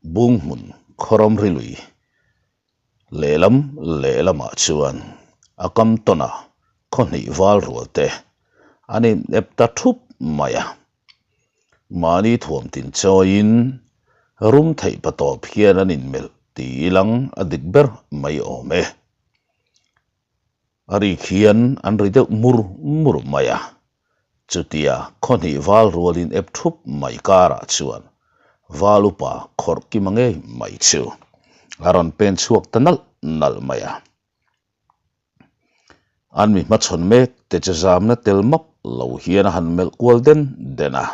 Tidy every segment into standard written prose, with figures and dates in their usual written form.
Bunghmun khaw ramri lui lehlam lehlamah chuan a kam tawn a, khaw hnih val rual te an inep ta thup mai a. Mahni thuam tin chawiin rum theih patawp hian an inmelh ti ilang a dik ber mai awm e. A rik hian an ri deuh mur mur mai a, chutia khaw hnih val rualin ep thup mai karah chuan val upa khawrh kima ngei mai chu a rawn pen chhuak ta nalh nalh mai a. An mi hmachhawn mek te che zamna tel map lo hian a han melh kual den den a,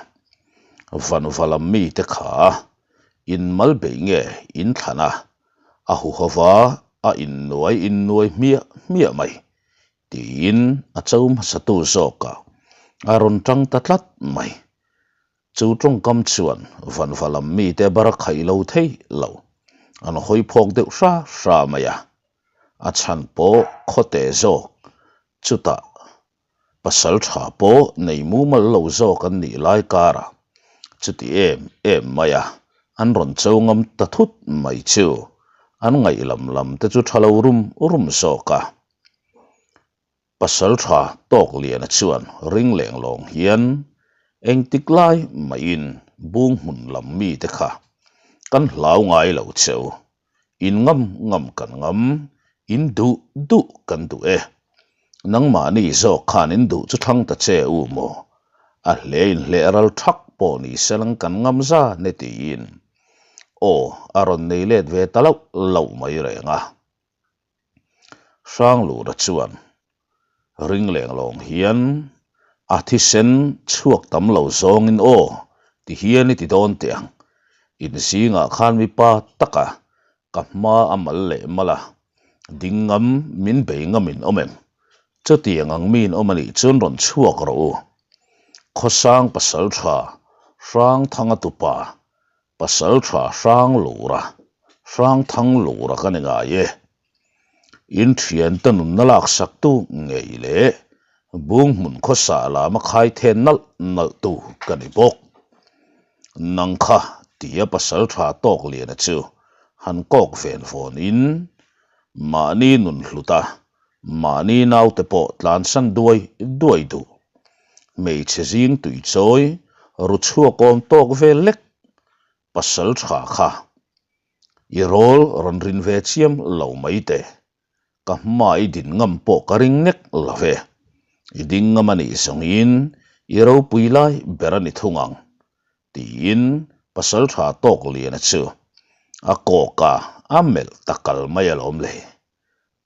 vanva lam mite kha inmal beih nge inthlan a a huhova a innuai innuai hmiah hmiah mai tiin a cho hmasatu zawkah a rawn tang ta tlat mai. Chu tawngkam chuan vanva lam mite bar a khaih lo thei lo, an hawi phawk deuh hra hra mai a, a chhan pawh khawte zawk chutah Pasal tha pawh nei mumal lo zawk an nih lai karah chuti em em mai a, an rawn cho ngam ta thut mai chu an ngaih lam lam te chu tha lo rum rum zawk a. Pasal tha tawk liana chuan ring leng lawng hian engtik lai maiin bung hmun lam mite kha kan hlau ngai lo cheu, in ngam ngam kan ngam, in duh duh kan duh e. Nangmahni zawk khan in duh chu thlang ta che u maw? A hle in hleh ral thak pawh ni selang kan ngam zan e tiin aw a rawn nei let ve ta loh loh mai reng a. Hranglura chuan ring leng lawng hian a thisen chhuak tam lo zawngin aw ti hian i ti dawn teh ang, in zingah khan mipa taka ka hma a mal leh mal a, ding ngam min bei ngam in awm em? Chutiang ang mi in awm a nih chuan rawn chhuak rawh u. Khawsang pasal tha Hrangthanga tupa Pasal tha hrang lura, hrang thang lura ka ni ngai e. In thiante nunna laksak tu ngei leh bung hmun khawsa lama khai then nalh nalh tu ka ni bawk. Nang kha tia pasal tha tawk liana chu han kawk ven vawn in mahni nun hluta mahni naute pawh tlansan duai duai duh. Hmeichhe zing tui chawi ru chhuak awm tawk vel lek pasal tha kha i rawl rawn rin ve chiam lo mai teh. Ka hma i din ngam pawh ka ring nek lo ve. I ding ngam a nih zawngin i ropui lai ber a ni thung ang tiin pasal tha tawk liana chu a kawk a, a melh ta kal mai alawm le.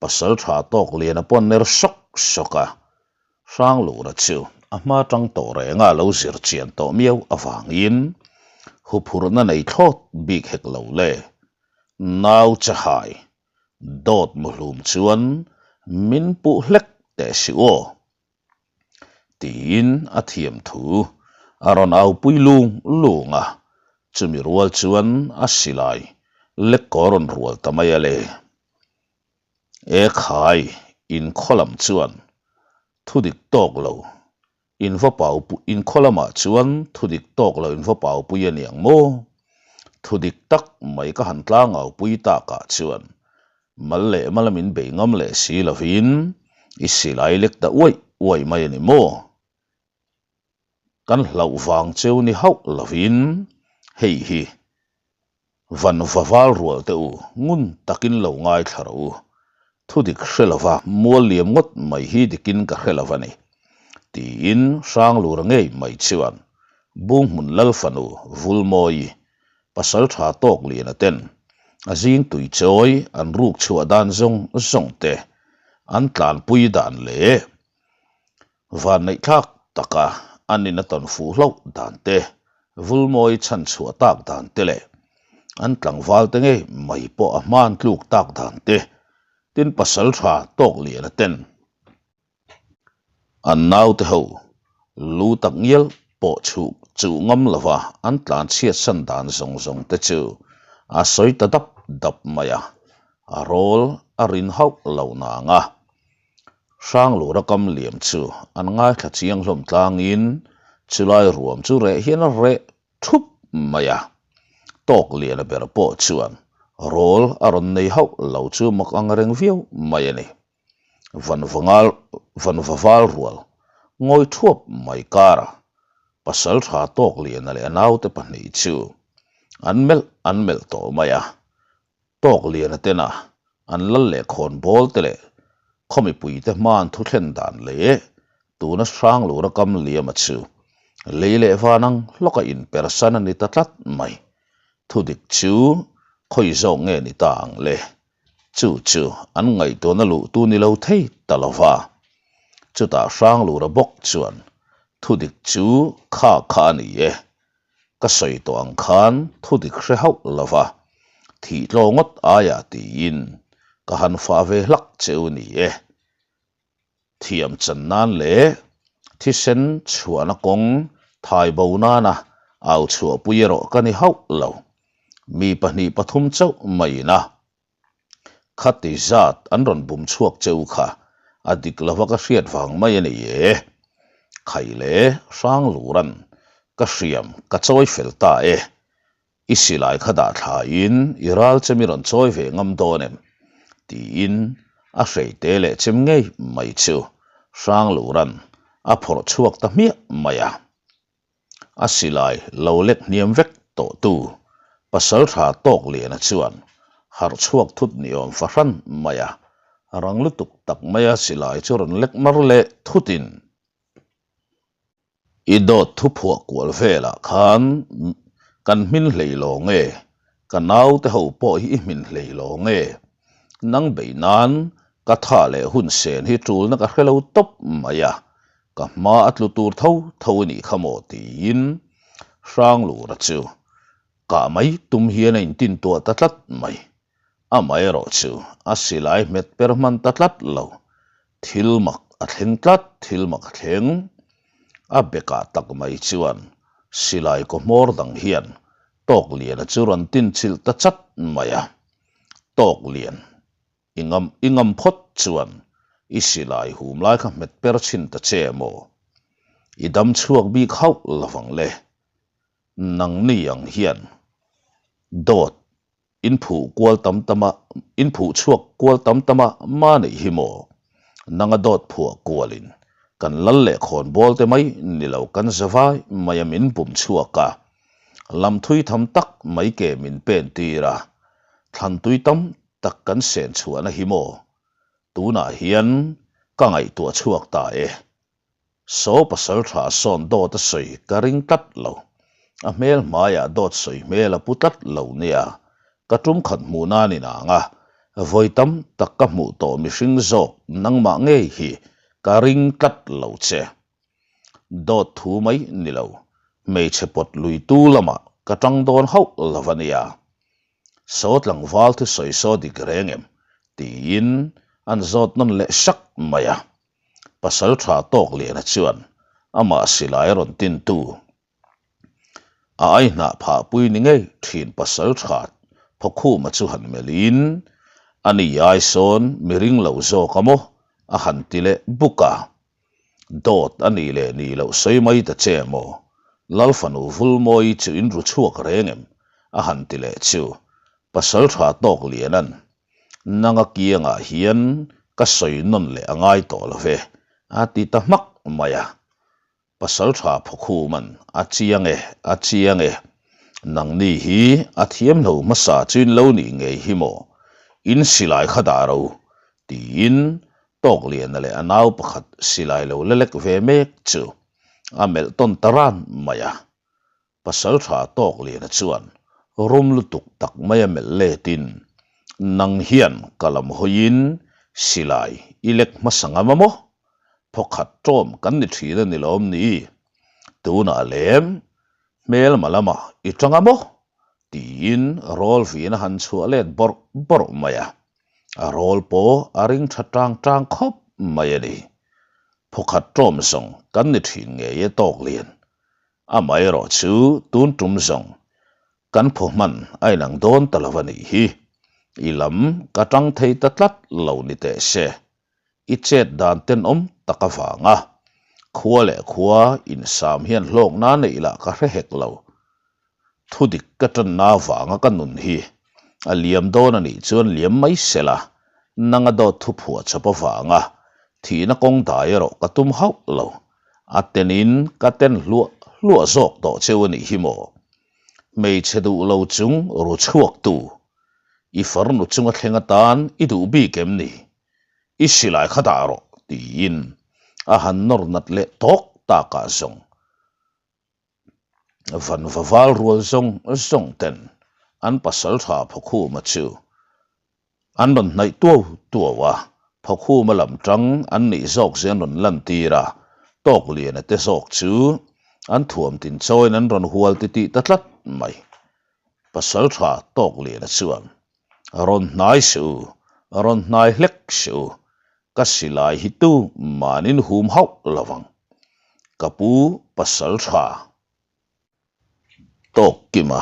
Pasal tha tawk liana pawh ner sawk sawk a, Hranglura chu a hma tang tawh renga lo zir chian tawh miau avangin huphurhna nei thlawt bik hek lo le. Nau chahai dawt muhlum chuan min puh hlek teh si aw. Tiin a thiam thu a rawn aupui lung lung a, chumi rual chuan a silai lek kaw rawn rual ta mai a le. E khai, in khaw lam chuan thu dik tawk lo in va pau in khaw lamah chuan thu dik tawk lo in va pau pui a niang maw? Thu dik tak mai ka han tlang au pui takah chuan Mal leh mala min bei ngam leh si lovin i silai lek ta uaih uaih mai a ni maw? Kan hlauh vang cheu ni hauh lovin hei hi van va val rual teh u, ngun takin lo ngaithla rawh u. Thu dik hre lova mual liam ngawt mai hi dikin ka hre lo a ni, tiin Hranglura ngei mai chuan Bunghmun Lalfanu Vulmawi Pasal tha tawk liana ten a zing tui chawi an ruk chhuah dan zawng zawng te an tlanpui dan leh vanneih thlak taka an in a tawn fuh hlauh dan te, vulmawi chhan chhuah tak dan te leh an tlangval te ngei mai pawh a hman tluk tak dan te tin pasal tha tawk liana ten An naute ho lu tak ngial pawh chhuh chuh ngam lova an tlan chhiat san dan zawng zawng te chu a sawi ta dap dap mai a, a rawl a rin hauh lo nang a. Hranglura kam liam chu an ngaithla chiang hlawm tlangin chulai ruam chu reh hian a reh thup mai a. Tawkliana ber pawh chuan rawl a rawn nei hauh lo chu mak ang reng viau mai a ni. Vanvangal vanva val rual ngawi thuap mai kara pasaltha Tawkliana leh a naute pahnih chu an melh an melh tawh mai a. Tawkliana tena an lal leh khawnbawl te leh khaw mipuite hma an thu thlen dan leh tuna Hranglura kam liama chu lei leh van ang hlawka inpersan a ni ta tlat mai. Thudik chu khawi zawk nge ni ta ang le? Chu chu an ngaihtuahna luh tu ni lo thei ta lo va. Chutah Hranglura bawk chuan thudik chu kha kha a ni e. Ka sawi tawh ang khan thudik hre hauh lo va, thih tlaw ngawt aiah tiin ka han fah ve hlak che u ni e. Thiam chan nan leh thisen chhuahna kawng thai bo nana au chhuahpui erawh ka ni hauh lo. Mi pahnih pathum chauh maiin a Khati zat an rawn bum chhuak che u kha a dik lova ka hriat vang mai a ni e. Khai le Hranglura'n ka hriam ka chawi fel ta e. I silai kha dah thlain i ral chem i rawn chawi ve ngam dawn em? tiin a hreite leh chem ngei mai chu Hranglura'n a phawrh chhuak ta hmiah mai a. A silai lo lek hniam vek tawh tu Pasaltha Tawkliana chuan harh chhuak thut ni awm fahran mai a, rang lutuk tak maia silai chu rawn lek mar leh thutin I dawt thu phuah kual velah khan kan hmin hlei lo nge, ka naute ho pawh hi i hmin hlei lo nge, nang bei nan ka tha leh hun sen hi tulna ka hre lo tawp mai a, ka hma a tlu tur tho tho a nih kha maw tiin Hranglura chu kah mai tum hian a intintuah ta tlat mai. Amaherawh chu a silai hmet per hman ta tlat lo. Thil mak a thleng tlat, thil mak a thleng. A bekah tak mai chuan silai kaw hmawr dang hian Tawkliana chu rawn tinchilh ta chat mai a. Tawklian, i ngam i ngam phawt chuan i silai hum lai kha hmet per chhin ta che maw? I dam chhuak bik hauh lovang le. Nangni ang hian dawt In phuh kual tam tam a, in phuh chhuak kual tam tam a ma neih hi maw? Nanga dawt phuah kualin kan lal leh khawn bawl te mai ni lo kan za vai mai a min bum chhuak a, lam thui tham tak mai ke min pen tir a, thlan tui tam tak kan sen chhuahna hi maw? Tunah hian ka ngaihtuah chhuak ta e. Saw pasal tha sawn dawt a sawi ka ring tlat lo. A hmel hmaiah dawt sawi hmel a pu tlat lo nia. Ka tum khat hmuh nan in ang a, vawi tam tak ka hmuh tawh mihring zawk nangmah ngei hi ka ring tlat lo che. Dawt thu mai ni lo, hmeichhe pawt lui tu lamah ka tang dawn hauh lo a nia. Saw tlangval thusawi saw dik reng em? tiin an zawt nawn leh sak mai a. Pasal tha tawk liana chuan amah silai a rawn tin tu. A ai hnah phah pui ni ngei thin pasal tha Thawkhuma chu han melhin, A ni ai sawn mi ring lo zawk a maw? a han ti leh buk a. Dawt a nih leh nih loh sawi mai ta che maw? Lal fanu Vulmawi chu in ru chhuak reng em? a han ti leh chu pasal tha tawk liana'n Nanga kiangah hian ka sawi nawn leh a ngai tawh lo ve, a ti ta hmak mai a. Pasaltha Phawkhuman, A chiang e, a chiang e. Nangni hi a thiamlo hmasa chu in lo nih ngei hi maw? In silai kha dah ro, tiin Tawkliana leh a nau pakhat silai lo la lek ve mek chu a melh tawn ta ran mai a. Pasaltha Tawkliana chuan rum lutuk tak maia melh letin, Nang hian ka lam hawiin silai i lek hmasa ngam a maw? Phawkhat ṭawm kan ni ṭhin a ni lawm ni? Tunah lem hmelma lamah i ṭang a maw? tiin rawl vin a han chhuah let bawrh bawrh mai a. A rawl pawh a ring ṭha ṭang ṭang khawp mai a ni. Phawkhat ṭawm zawng kan ni ṭhin ngei e Tawklian. Amaherawh chu tun tum zawng kan phaw hman a inang dawn ta lo a nih hi. I lam ka tang thei ta tlat lo ni teh se. I chet dan tenawm tak avanga khua leh khua insam hian hlawkna neih lah ka hre hek lo. Thudik ka ṭanna avanga ka nun hi a liam dawn a nih chuan liam mai sela, nanga dawt thu phuah chawp avanga thihna kawng dai erawh ka tum hauh lo. A tenin ka ten hluah hluah zawk tawh cheu a nih hi maw? Hmeichhe duh lo chung ru chhuaktu, i farnu chunga thleng atan i duh bik em ni? I silai kha dah rawh, tiin a han nawr nat leh tawk takah zawng. Van va val rual zawng zawng ten an pasal tha Phawkhuma chu an rawn hnaih tuau tuau a, Phawkhuma lam tang an nih zawk zia an rawn lantir a, Tawkliana te zawk chu an thuam tin chawiin an rawn hual titih ta tlat mai. Pasal tha Tawkliana chuan, Rawn hnai suh u, rawn hnai hlek suh u, Ka silai hi tu manin hum hauh lo vang. Ka pu pasal tha tawk kima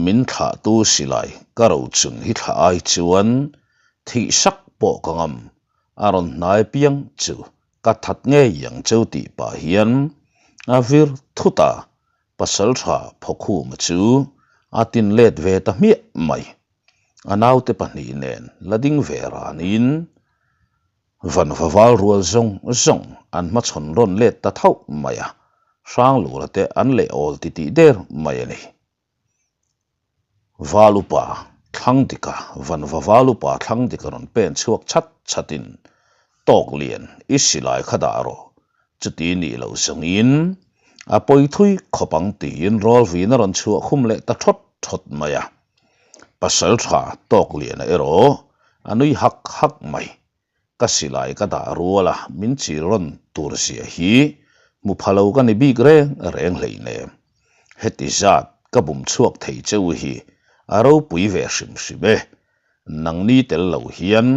min thlahtu silai ka rochun hi thlah ai chuan thih sak pawh ka ngam, a rawn hnai piang chu ka that ngei ang cheu tih pah hian a vir thut a, pasal tha Phawkhuma chu a tin let ve ta hmiah mai. A naute pahnih nen la ding ve ranin vanva val rual zawng zawng an hmachhawn rawn let ta thauh mai a, Hranglura te an leh awl titih der mai a ni. Val upa thlang dika vanva val upa thlang dika rawn pen chhuak chat chatin tawk lian i silai kha dah rawh, chuti nih loh zawngin a pawi thui khawp ang tiin rawlvin a rawn chhuah khum leh ta thawt thawt mai a. Pasal tha tawk liana erawh a nui hak hak mai. Ka silai ka dah rual a, min chil rawn tur zia hi hmu pha lo ka ni bik reng reng hleinem. Heti zat ka bum chhuak thei cheu hi a ropui ve hrim hrim e. Nangni tel lo hian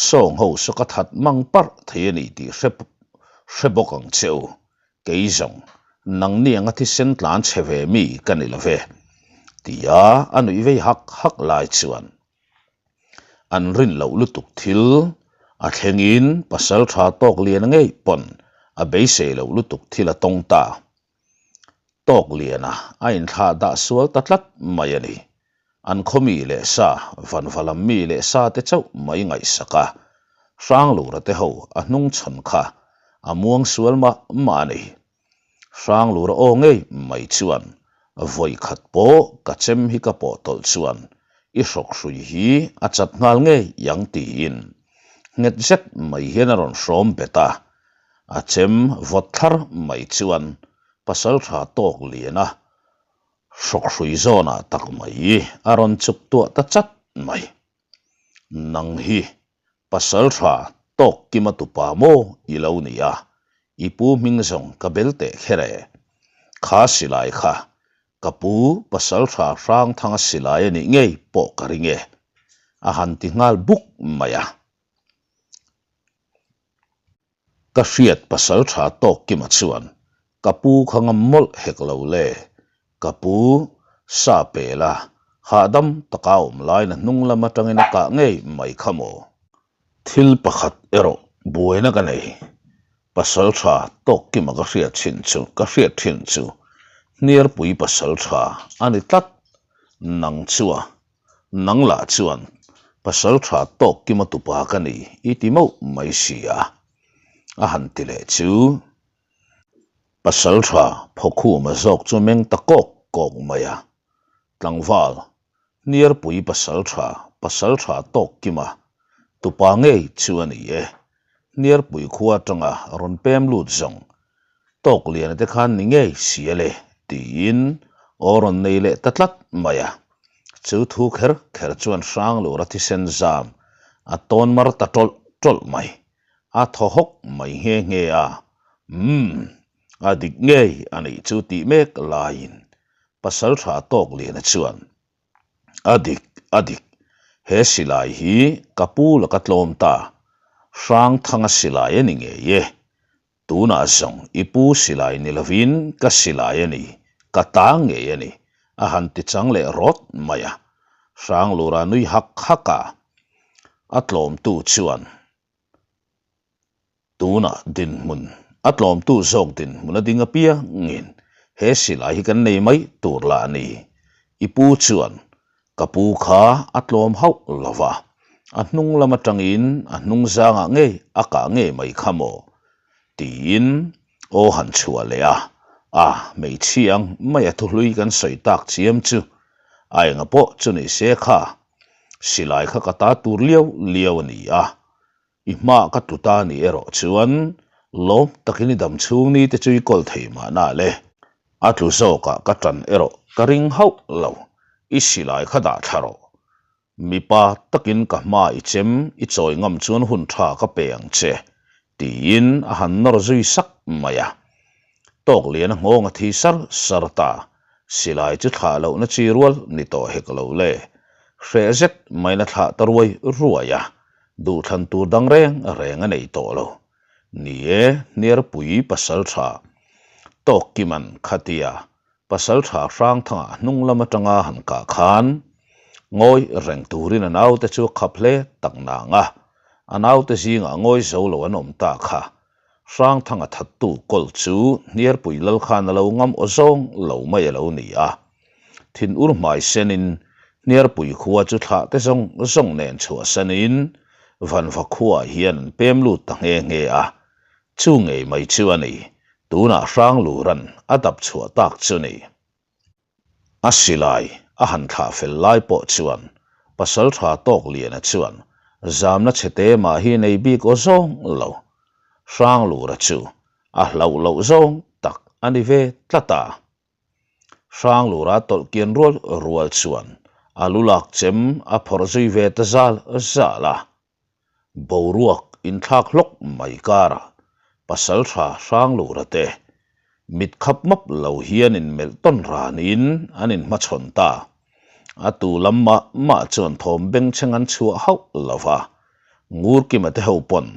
sawng ho saw ka that mang parh thei a ni tih hre hre bawk ang cheu. Kei zawng, nangni anga thisen tlan chhe ve mi ka ni lo ve, tia a nuih vei hak hak lai chuan an rin loh lutuk thil a thlengin pasal tha tawk lian ngei pawn a beisei loh lutuk thil a tawng ta. Tawk liana a inthlah dah sual ta tlat mai a ni. An khaw mi leh sa, vanva lam mi leh sa te chauh mai ngaihsak a, Hranglura te ho a hnung chhawn kha a muang sual mah mah a ni. Hranglura aw ngei mai chuan, Vawi khat pawh ka chem hi ka pawh tawlh chuan i hrawk hrui hi a chat nghal ngei ang tiin nghet zet mai hian a rawn hrawm bet a, a chem vawt thlar mai chuan pasaltha tawk lian a Hrawkhrui zawnah tak mai a rawn chuk tuah ta chat mai. Nang hi pasal tha tawk kima tupa maw i lo ni a, i pu hming zawng ka bel teh kher e. Kha silai kha ka pu pasal tha hrang thanga silai a nih ngei pawh ka ring e, a han ti nghal buk mai a. Ka hriat pasal tha tawk kima chuan ka pu kha ngam mawlh hek lo le, ka pu sa pela hahdam taka awm lain a hnung lam atangin a kah ngei mai kha maw? Thil pakhat erawh buaina ka nei, pasal tha tawk kima ka hriat thin chu ka hriat thin chu hniarpui pasal tha a ni tlat, nang chua Nang lah chuan pasal tha tawk kima tupa ka ni i ti mauh mai si a, a han ti leh chu. Pasal tha Phawkhuma zawk chu meng ta kawk kawk mai a, Tlangval, Hniarpui pasal tha, pasal tha tawk kima tupa ngei chu a ni e, Hniarpui khua atanga rawn pem lut zawng Tawk liana te khan ni ngei si a le tiin aw rawn nei leh ta tlat mai a. Chu thu kher kher chuan Hranglura thisen zam a tawn mar ta tawlh tawlh mai. A thaw hawk mai nghe nghe a, Umm, a dik ngei a nih chu tih mek laiin Pasaltha Tawk liana chuan A dik, a dik. He silai hi ka pu laka tlawm ta. Hrangthanga silai a ni ngei e. Tunah zawng i pu silai ni lovin ka silai a ni, ka ta ngei a ni, a han ti chang leh rawt mai a. Hranglura nui hak hak a, a tlawmtu chuan Tunah dinhmun, a tlawmtu zawk dinhmun a ding apiangin. He silai hi kan nei mai tur lah a ni. I pu chuan ka pu kha a tlawm hauh lo va, a hnung lam atangin a hnung zangah ngei a kah ngei mai kha maw? tiin aw han chhuah leh a, a hmeichhia ang mai a thuhlui kan sawi tak chiam chu a enga pawh chu ni se kha silai kha ka ta tur liau liau a ni a, I hma ka tlu ta ni erawh chuan lawm takin i dam chhung ni te chu i kawl thei mahna le. A tlu zawkah ka tan erawh ka ring hauh lo, i silai kha dah thla rawh. Mipa takin ka hma i chem i chawi ngam chuan hun tha ka pe ang che, tiin a han nawr zui sak mai a. Tawk lian a nghawng a thi sar sar ta, silai chu thlah lohna chi rual ni tawh hek lo le. Hreh zet maiin a thlah ta ruai ruai a, duhthlan tur dang reng reng a nei tawh lo. Ni e, Hniarpui pasal tha tawk Kiman khatia pasal tha Hrangthanga hnung lam atanga han kah khan ngawi reng turin a naute chu a khap hle tak nang a, a naute zingah ngawi zo lo an awm ta kha. Hrangthanga thattu kawl chu Hniarpui lal khan a lo ngam aw zawng lo mai a lo ni a. Thinur hmai senin Hniarpui khua chu thlah te zawng zawng nen chhuahsanin Vanva khuaah hian an pem lut ta nghe nghe a. Chu ngei mai chu a ni, tunah Hranglura'n a dap chhuah tak chu ni. A silai a han thlah fel lai pawh chuan Pasaltha Tawkliana chuan zamna chhete mah hi nei bik aw zawng lo. Hranglura chu a hlauh loh zawng tak a ni ve tlat a. Hranglura tawlh kian rual rual chuan a lu lak chem a phawrh zui ve ta zal zal a. Boruak inthlak hlawk mai karah Pasaltha Hranglura te mit khap map lo hian inmelh tawn ranin an inhmachhawn ta. A tu lam mah mah chuan thawm bengchheng an chhuah hauh lo va, Ngurkima te ho pawn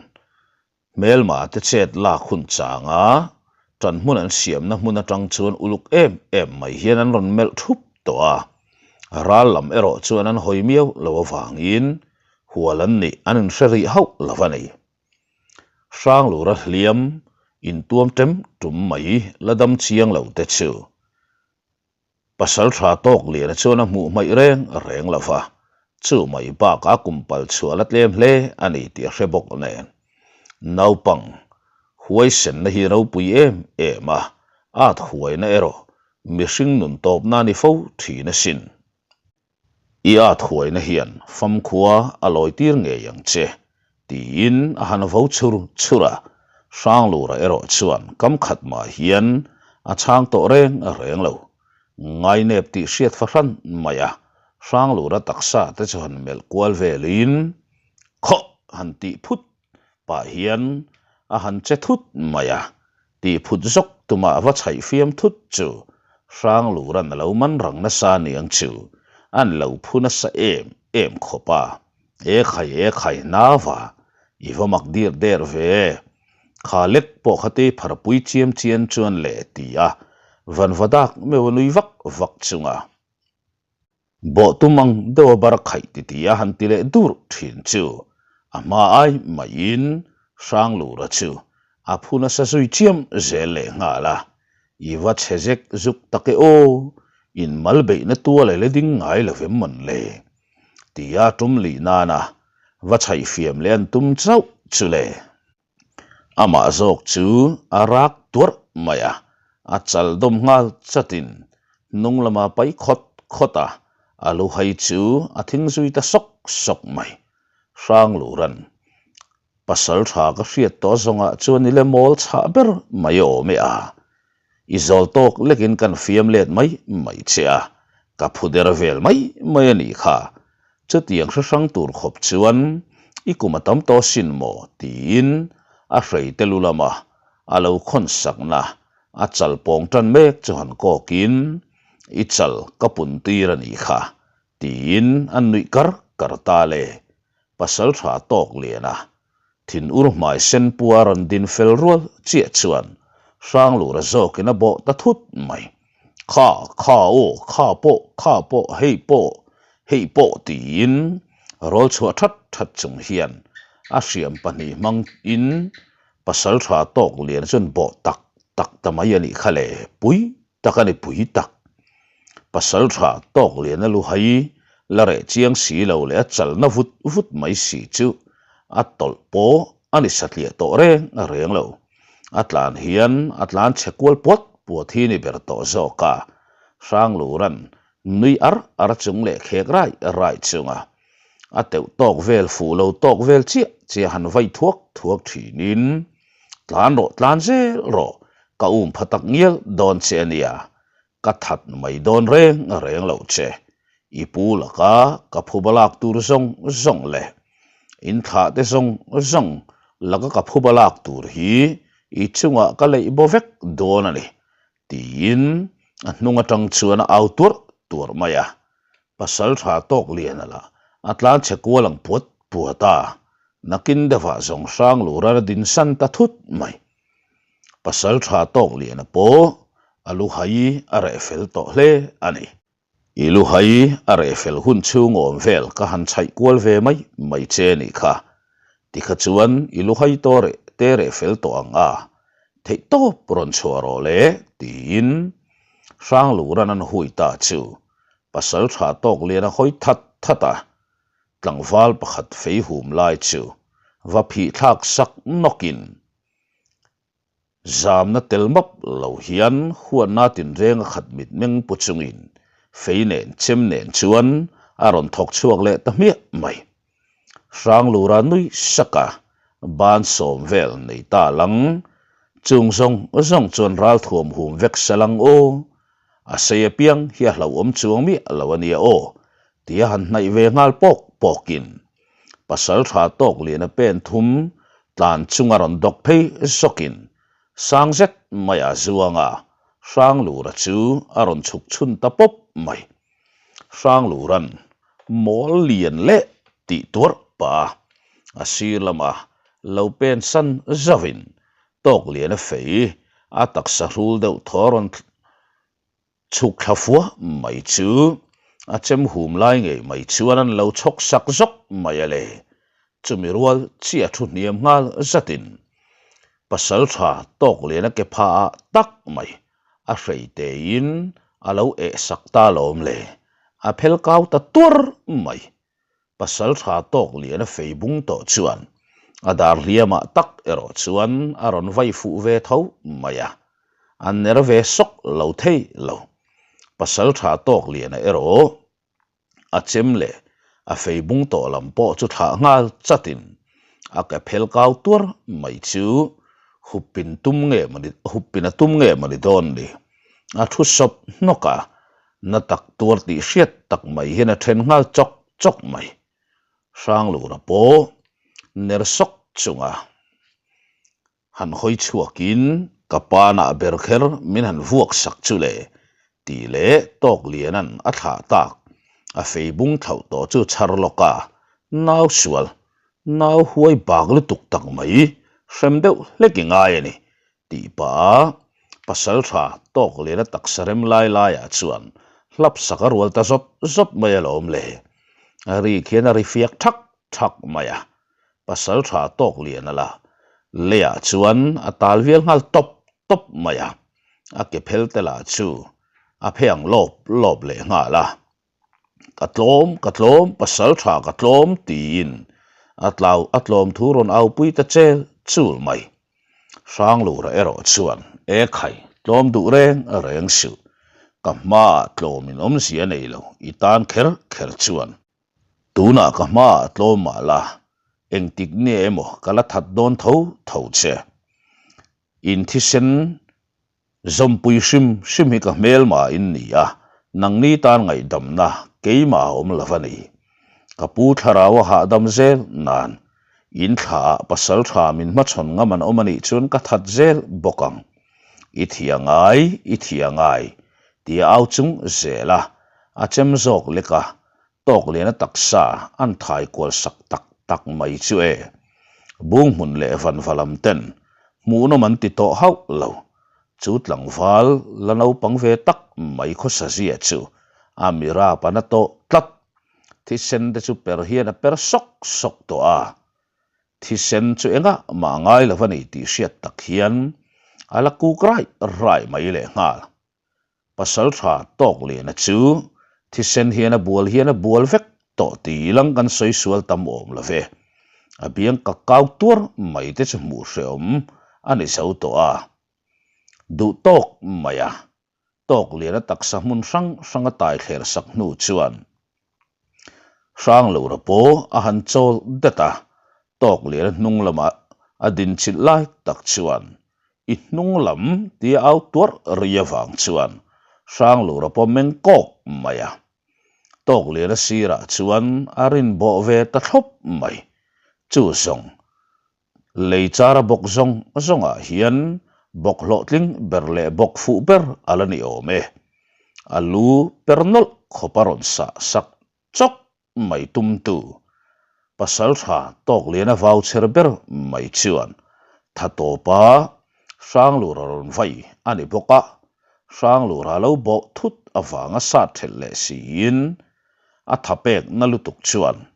Hmelma te chet lak hun changa tan hmun an siamna hmun atang chuan uluk em em mai hian an rawn melh thup tawh a, ral lam erawh chuan an hawi miau lo avangin hual an nih an inhre rih hauh lo a ni. Hranglura hliam intuam ṭem ṭum mai la dam chiang lo te chu Pasal tha tawk liana chuan a hmuh hmaih reng reng lo va, chu mai bakah kum pal chhuah la tlem hle a ni tih a hre bawk nen. Naupang huaisenna hi ropui em em a, at huaina erawh mihring nun tawpna a ni fo thin asin. I at huaina hian famkhua a lawitir ngei ang che, tiin a han vo chhur chhur a. Hranglura erawh chuan kam khat mah hian a chhang tawh reng reng lo. Ngainep tih hriat fahran mai a, Hranglura taksa te chu han melh kual velin, Khawh! han tih phut pah hian a han che thut mai a, tih phut zawk tumah va chhaih fiam thut chu Hranglura'n a lo man rang nasa niang chu an lo phu nasa em em khawp a, E khai e khai nava i va mak dir der ve, kha lek pawh kha te pharpui chiam chian chuan le ti a vanvadak meuh a nui vak vak chunga. Bawh tum ang deuh a bar khaih ti ti a han ti leh dur thin chu a hma ai maiin Hranglura chu a phu nasa zui chiam zel leh nghal a, I va chhe zek zuk tak e aw, in mal beihna tual a la ding ngai lo vem mawn le? Tia tum lih nana va chhaih fiam leh an tum chauh chu le. Amah zawk chu a rak tuarh mai a, a chal dawm nghal chatin hnung lama pai khawt khawt a, a lu hai chu a thing zui ta sawk sawk mai. Hranglura'n pasal tha ka hriat tawh zawngah chuan i le mawl chhah ber mai awm e a, I zawl tawk lekin kan fiam let mai mai che a, ka phu der vel mai mai a nih kha. Chutiang hre hrang tur khawp chuan i kum a tam tawh sin maw? tiin a hrei te lu lama a lo khawn sakna a chal pawng tan mek chu han kawkin, I chal ka pun tir a nih kha, tiin an nuih kar kar ta le. Pasal tha tawk lian a, Thinur hmai sen pua rawn din fel rual chiah chuan Hranglura zawkin a bawh ta thut mai. Kha, kha aw, kha pawh, kha pawh, hei pawh, hei pawh tiin rawl chhuah that that chung hian a hriam pahnih hmangin pasaltha tawk lian chuan bawh tak tak ta mai a nih kha le, pui. tak a ni pui tak. Pasaltha tawk lian a lu hai la reh chiang si lo leh a chalna vut vut mai si chu a tawlh pawh a ni satliah tawh reng reng lo. A tlan hian a tlan chhe kual puat puat hi ni ber tawh zawk a, Hranglura'n nui ar ar chung leh khek rai rai chunga a teuh tawk vel fuh lo tawk vel chiah chiah han vai thuak thuak thinin, Tlan rawh tlan zel rawh, ka um pha tak ngial dawn che a nia, ka that mai dawn reng reng lo che, i pu laka ka phuba lak tur zawng zawng leh in thlah te zawng zawng laka ka phuba lak tur hi i chungah ka leih baw vek dawn a ni, tiin a hnung atang chuan a au tuarh tuarh mai a, pasal tha tawk lian a la a tlan chhe kual ang puat puat a, nakin deuhah zawng hrang lura la din san ta thut mai. Pasal tha tawk lian a pawh a lu hai a reh fel tawh hle a ni. I lu hai a reh fel hun chhung awm vel ka han chhaih kual ve mai mai che nih kha. Tikha chuan i lu hai tawh reh te reh fel tawh ang a, theih tawp rawn chhuah rawh le tiin Hranglura'n an hui ta chu pasal tha tawk lian a hawi that that a, tlangval pakhat fei hum lai chu va phih thlak sak nawkin Zamna tel map lo hian huatna tinreng a khat mitmeng pu chungin fei nen chem nen chuan a rawn thawk chhuak leh ta hmiah mai. Hranglura nui sak a, ban sawm vel nei ta lang, chung zawng zawng chuan ralthuam hum vek sa lang aw, a sei apiang hi a hlauhawm chuang miah lo a nia aw, tia han hnaih ve nghal pawk pawkin Pasal tha tawk lian a pen thum tlan chunga rawn dawk phei zawkin sang zet mai a zuang a, Hranglura chu a rawn chhuk chhun ta pawp mai. Hranglura'n mawl lian leh tih tuarh pah a, a sir lama lo pen san zauhin tawk lian a fei a taksa hrul deuh thaw a rawn Chhuk thla fua mai chu a chem hum lai ngei mai chuan an lo chhawk sak zawk mai a le. Chumi rual chiah thu hniam nghal zatin pasal tha tawk lian a ke pha ah tak mai a hrei tein a lo eh sak ta lawm le, a phel kau ta tuar mai. Pasal tha tawk lian a fei bung tawh chuan a dar hliamah tak erawh chuan a rawn vai fuh ve tho mai a, a ner ve sawk lo thei lo. Pasal tha tawk liana erawh a chem leh a fei bung tawh lam pawh chu thlah nghal chatin a ke phel kau tuar mai chu huppin tum nge mawni huppin a tum nge mawni dawn ni. A thu sawp hnawk a, Na tak tuar tih hriat tak mai hian a then nghal chawk chawk mai. Hranglura pawh ner sawk chunga han hawi chhuakin ka panah ber kher min han vuak sak chu le tih leh tawk lianan a thlah tak a fei bung thlauh tawh chu chhar lawk a, nau sual, nau huai bak lutuk tak mai hrem deuh hlek i ngai a ni Tih pah a, pasal tha tawk lian a taksa rem lai laiah chuan hlap sak a rual ta zawt zawt mai alawm le. A ri khian a ri fiak thak thak mai a, pasal tha tawk lian a la leiah chuan a tal vial nghal tawp tawp mai a, a ke phel te lah chu a phe ang lawp lawp leh nghal a. Ka tlawm, ka tlawm, pasal tha ka tlawm tiin a tlau a tlawm thu rawn aupui ta chel chul mai. Hranglura erawh chuan e khai tlawm duh reng reng suh, ka hmaah tlawmin awmzia nei lo i tan kher kher chuan. Tunah ka hmaah tlawm mah la, engtik nge emaw ka la that dawn tho tho che. In thisen Zawmpui hrim hrim hi ka hmelma in ni a, nangni tan ngaihdamna keimah a awm lo a ni. Ka pu thlarau a hahdam zel nan in thlaah pasal tha min hmachhawn ngam an awm a nih chuan ka that zel bawk ang. I thia ngai, i thia ngai, tia au chung zel a, a chem zawk lek a, tawk lian a taksa an thai kual sak tak tak mai chu e. Bung hmun leh vanva lam ten hmuhnawm an ti tawh hauh lo. Chu tlangval la naupang ve tak mai khawsa zia chu a mirap a na tawh tlat. Thisen te chu per hian a per sawk sawk tawh a. Thisen chu engah mah ngai lo a ni tih hriat tak hian a la kuk raih raih mai lehnghal. Pasaltha Tawkliana chu thisen hian a bual hian a bual vek tawh ti ilang kan sawi sual tam awm lo ve. A biang ka kau tuar mai te chu hmuh hrehawm a ni zo tawh a. Duh tawk mai a, Tawkliana taksa hmun hrang hrang a tai thler sak hnu chuan Hranglura pawh a han chawl det a, Tawkliana hnung lamah a din chilh lai tak chuan i hnung lam tia au tuarh ri avang chuan Hranglura pawh meng kawk mai a. Tawkliana sirah chuan a rin bawh ve ta thlawp mai. Chu zawng Lei chara bawk zawng zawngah hian bawk hlawhtling ber leh bawk fuh ber a la ni awm e. A lu per nawlh khawp a rawn sah sak chawk mai tumtu Pasaltha Tawkliana vau chher ber mai chuan tha tawpa Hranglura rawn vai a ni bawk a, Hranglura lo bawh thut avanga sat thelh leh siin a tha pek na lutuk chuan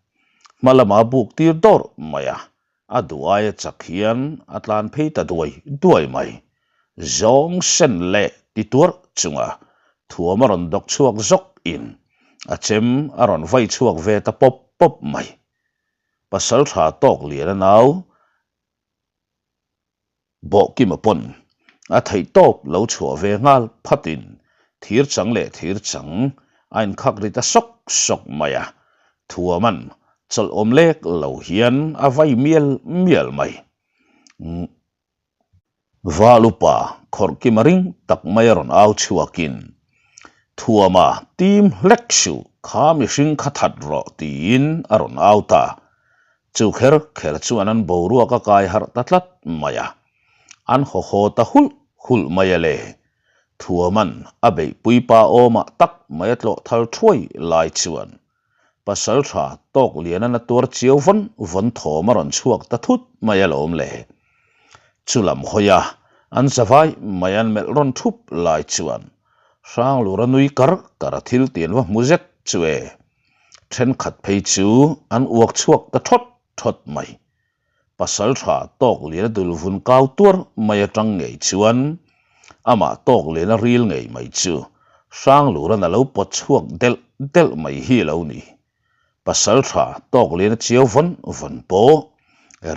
hma lama buk tir dawrh mai a, a duh aia chak hian a tlan phei ta duai duai mai. Zawng sen leh ti tuarh chunga thuam a rawn dawk chhuak zawk in a chem a rawn vai chhuak ve ta pawp pawp mai. Pasaltha tawk lian a nau Bawhkima pawn a theih tawp lo chhuah ve nghal phatin thir chang leh thir chang a inkhak ri ta sawk sawk mai a, Thuaman chawlh awm lek lo hian a vai mial mial mai. Val upa Khawrhkima ring tak mai a rawn au chhuakin, Thuama tim hlek suh, kha mihring kha that rawh tiin a rawn au ta. Chu kher kher chuan an boruak a kai harh ta tlat mai a, an haw haw ta hulh hulh mai a le. Thuaman a beihpui pa awmah tak mai a tlawh thal thuai lai chuan Pasaltha Tawklianan a tuar chiau vawn vawn thawm a rawn chhuak ta thut mai alawm le. Chu lam hawi a, an zavai mai an melh rawn thup lai chuan Hranglura nui kar kar a thil tian va hmu zet chu e. Thenkhat phei chu an uak chhuak ta thawt thawt mai. Pasaltha Tawkliana dul vun kau tuar mai atang ngei chuan amah Tawkliana ril ngei mai chu Hranglura'n a lo pawt chhuak delh delh mai hi a lo ni. Pasaltha Tawkliana chiau vawn vawn pawh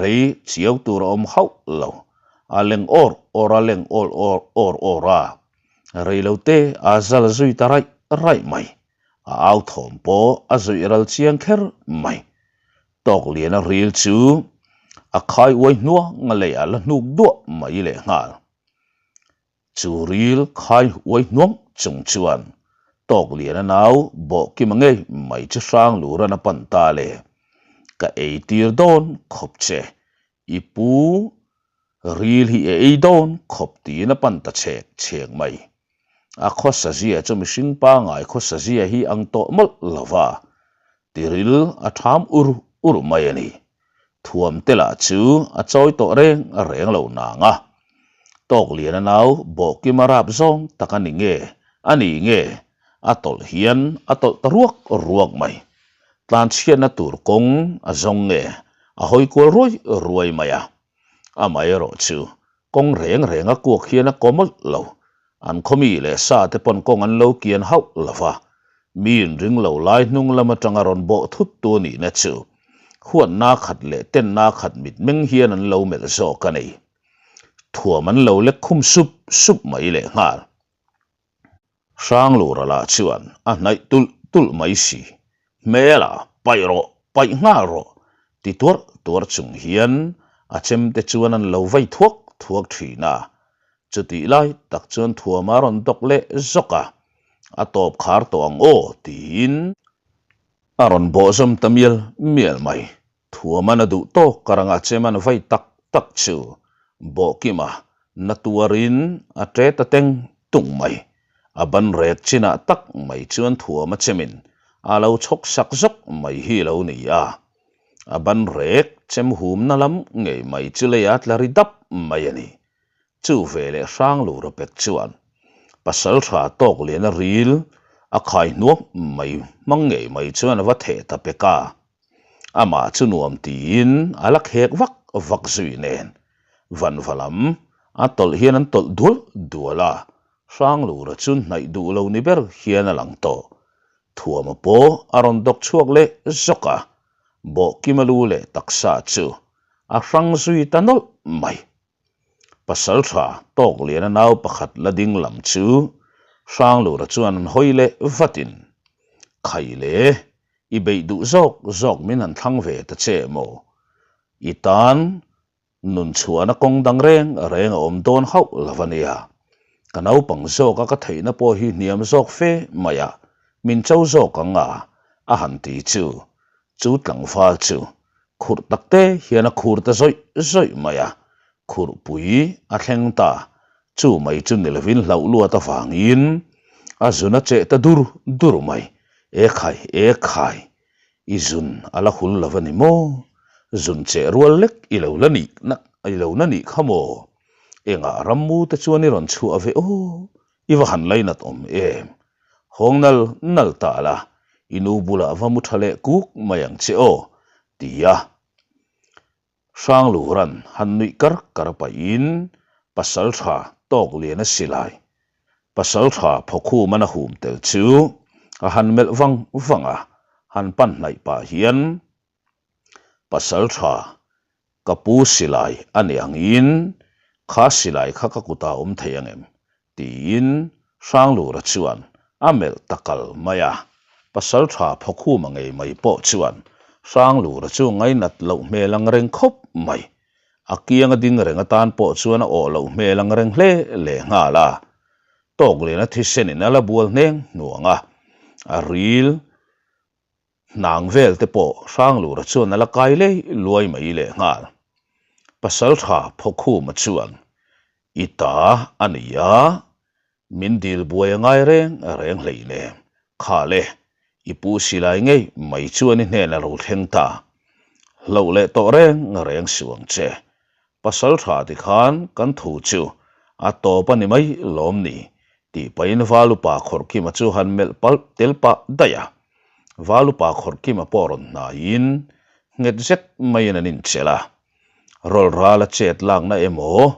rei chiau tur a awm hauh lo, a leng awr awr a leng awl awr awr awr a, rei lo te a zal zui ta raih raih mai. A au thawm pawh a zuih ral chiang kher mai. Tawkliana ril chu a khai uai hnuang a leiah la hnuk duah mai lehnghal. Chu ril khai uai hnuang chung chuan Tawkliana nau Bawhkima ngei mai chu Hranglura'n a pan ta le. Ka ei tir dawn khawp che, i pu ril hi i ei dawn khawp tiin a pan ta chhek chhek mai. A khawsazia chu mihring pangai khawsazia hi ang tawh mawlh lo va, tiril a ṭham ur ur mai a ni. Thuam te lah chu a chawi tawh reng reng lo nang a. Tawkliana nau Bawhkima rap zawng tak a ni nge, a ni nge, a tawlh hian a tawlh ta ruak ruak mai. Tlanchhiatna tur kawng a zawng nge, a hawi kual ruai ruai mai a. Amaherawh chu kawng reng reng a kuak hian a kaw mawlh lo. An khawmi leh sa te pawn kawng an lo kian hauh lo va, mi inring lo lai hnung lam atanga rawn bawh thut tu nihna chu huatna khat leh tenna khat mitmeng hian an lo melh zawk a ni. Thuam an lo lek khum sup sup mai lehnghal. Hranglura lah chuan a hnaih tulh tulh mai si, Hmela, paih rawh, paih nghal rawh, ti tuarh tuarh chung hian a chemte chuan an lo vei thuak thuak thin a. Chutih lai tak chuan thuam a rawn dawk leh zawk a, A tawp khar tawh ang aw, tiin a rawn bawhzawm ta mial mial mai. Thuaman a duh tawk ka rangah cheman vai tak tak chu Bawhkima na tuarin a ṭe ta teng tung mai. A ban rek chinah tak mai chuan Thuama chemin a lo chhawk sak zawk mai hi lo ni a. A ban rek chem humna lam ngei mai chu lei a tla ri dap mai a ni. Chu ve leh Hranglura pek chuan Pasalṭha Tawkliana ril a khai hnuak mai hmang ngei mai chuan a va theh ta pek a. Amah chu nuam tiin a la khek vak vak zui nen vanva lam a tawlh hian an tawlh dual dual a. Hranglura chu hnaih duh lo ni ber hian a lang tawh. Thuama pawh a rawn dawk chhuak leh zawk a, Bawhkima lu leh taksa chu a hrang zui ta nawlh mai. Pasaltha Tawkliana nau pakhat la ding lam chu Hranglura chuan an hawi leh vatin, Khai le, i beih duh zawk zawk min han thlang ve ta che maw? I tan Nun chhuahna kawng dang reng reng a awm dawn hauh lo a nia. Ka naupang zawka ka theihna pawh hi hniam zawk fe mai a, min cho zawk ang a, a han ti chu. Chu tlangval chu khurh tak te hian a khur ta zawih zawih mai a, khurhpui a thleng ta. Chu mai chu ni lovin hlauh luat avangin a zun a cheh ta dur dur mai. E khai, e khai, I zun a la hul lo a ni maw? Zun cheh rual lek i lo la nih na i lo na nih kha maw? Engah rammu te chuan i rawn chhuah ve aw? I va han lainat awm em? Hawng nal nal ta la, i nu bulah va mu tha leh kuk mai ang che aw, ti a. Hranglura'n han nuih kar kar pahin Pasaltha Tawkliana silai, Pasaltha Phawkhuman a hum tel chu a han melh vang vang a, han pan hnaih pah hian Pasaltha ka pu silai a ni angin kha silai kha ka kutah awm thei ang em? Tiin Hranglura chuan a melh ta kal mai a, Pasaltha Phawkhuma ngei mai pawh chuan Hranglura chu ngainat loh hmel ang reng khawp mai. A kianga ding reng atan pawh chuan a awh loh hmel ang reng hle leh nghal a. Tawkliana thisenin a la bual hneng hnuang a, a ril Hnang vel te pawh Hranglura chuan a la kai lei luai mai leh nghal. Pasaltha Phawkhuma chuan, I ta a ni a, min dil buai a ngai reng reng hlei nen, kha le, i pu silai ngei mai chuan i hnen a lo thleng ta. Hloh leh tawh reng reng suh ang che. Pasaltha ti khan kan thu chu a tawp a ni mai lawm ni tih pahin Valupa Khawrhkima chu han melh palh tel pah daih a. Valupa Khawrhkima pawh rawn hnaiin nghet zet maiin an inchelh a. Rawlral a chet lakna emaw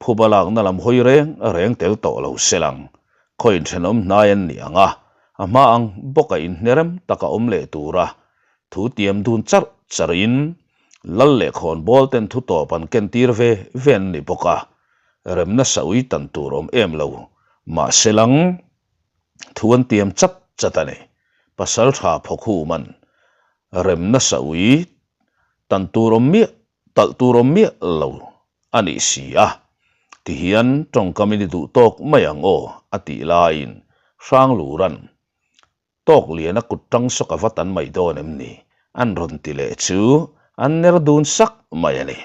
phuba lakna lam hawi reng reng tel tawh lo se lang khaw inthenawm hnai an ni ang a, a hma ang bawka inhnerem taka awm leh tura thu tiam dun charh charhin Lal leh khawnbawl ten thu tawp an ken tir ve ve an ni bawk a, remna saui tan tur awm em lo mahse lang thu an tiam chat chat a ni. Pasaltha Phawkhuman remna saui tan tur awm miah talh tur awm miah lo a nih si a, tihian tawngkam in i duh tawk mai ang aw a tih laiin Hranglura'n Tawk liana kut tang sawk a va tan mai dawn em ni? An rawn ti leh chu an ner dun sak mai a ni.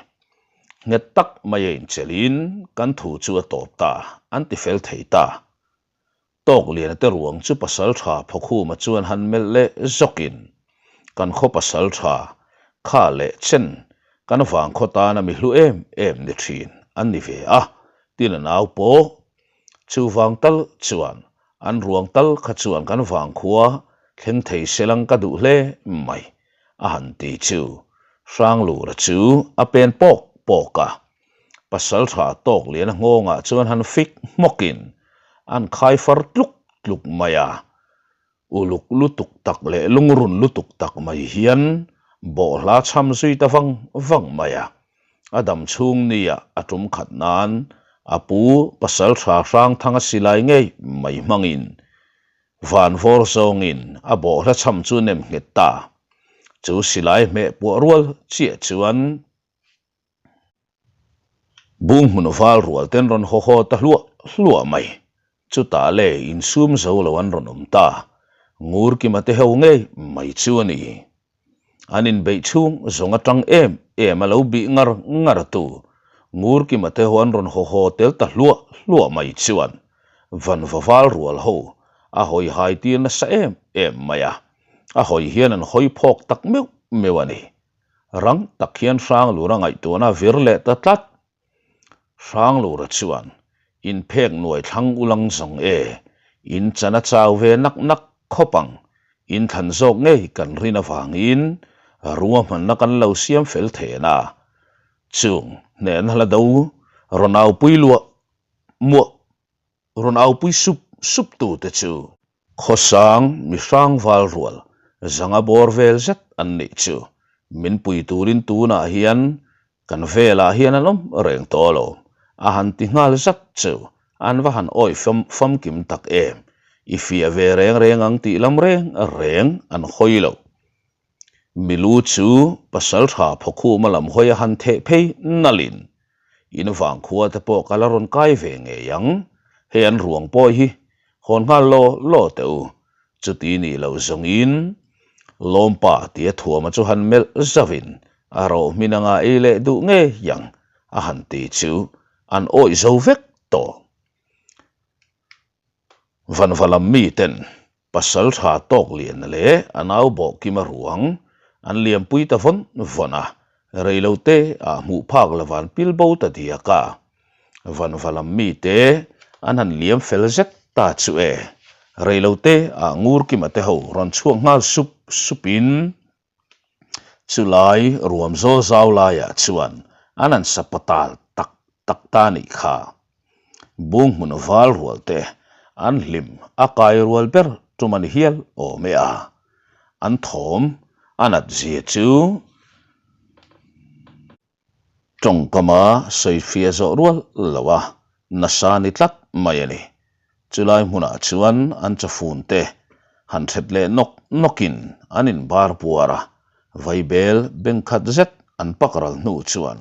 Nghet tak mai a inchelhin kan thu chu a tawp ta, an ti fel thei ta. Tawk liana te ruang chu pasal tha Phawkhuma chuan han melh leh zawkin, Kan khaw pasal tha, kha leh chen, kan vangkhaw tana mi hlu em em ni thin an ni ve a, tin a nau pawh Chuvang tal chuan an ruang tal kha chuan kan vangkhua thleng thei selang ka duh hle mai, a han ti chu Hranglura chu a pen pawk pawk a. Pasaltha Tawkliana nghawngah chuan han fik hmawkin an khai far tluk tluk mai a. Uluk lutuk tak leh lungrun lutuk tak mai hian bawhhla chham zui ta vang vang mai a. A dam chhung nia a tum khat nan a pu pasal tha hrang thang a silai ngei mai hmangin van vawr zawngin a bawhhla chham chu nem nghet ta. Chu silai hmeh puah rual chiah chuan Bung hmun val rual ten rawn haw haw ta hluah hluah mai. Chutah le insum zo lo an rawn awm ta. Ngur kima te ho ngei mai chu a ni. An inbeih chhung zawng atang em em a lo bih ngar ngar tu. Ngur kima te ho an rawn haw haw tel ta hluah hluah mai chuan vanva val rual ho a hawi hai tir nasa em em mai a. A hawi hian an hawi phawk tak meuh meuh a ni. Rang tak hian Hranglura ngaihtuahna a vir leh ta tlat. Hranglura chuan, Inphek nuai thlang ulang zawng e, in chan a chau ve nak nak khawp ang, in thlan zawk ngei kan rin avangin ruahmanna kan lo siam fel then a, chung hnehna hla do rawn aupui luah muah. rawn aupui sup sup tute chu Khawsang mi hrangval rual zanga bawr vel zet an nih chu. Min pui turin tunah hian kan velah hian an awm reng tawh lo. A han ti nghal zat chu an va han awi fam famkim tak em. I fiah ve reng reng ang tih lam reng reng an hawi lo. Milu chu pasal tha phawkhuma lam hawi a han theh phei nalhin in vangkhua te pawh ka la rawn kai ve ngei ang, hei an ruang pawh hi hawn nghal law law teh u, chuti nih loh zawngin Lawmpa tia thuama chu han melh zauhin a rohmin anga ei leh duh ngei ang a han ti chu an awih zo vek tawh. Vanva lam miten Pasal tha tawk lian leh a nau bawh kim a ruang an liampui ta vawn vawn a, reilo te ah hmuh phak lo van pil bo ta diak a. Vanva lam mite an han liam fel zet ta chu e, reilo te ah ngur kima te ho rawn chhuak nghal sup sup in Chulai ruam zawl zau laiah chuan an han sa patal tak tak ta nih kha. Bung hmun val rual te an hlim a kai rual ber tum a ni hial awm e a. An thawm a nat zia chu Tawngkama sawifiah zawh rual lo a, nasa ni tlat mai a ni. Chulai hmunah chuan an chawfun te han thet leh nawk nawkin an inbar puar a, vaibel beng khat zet an pak ral hnu chuan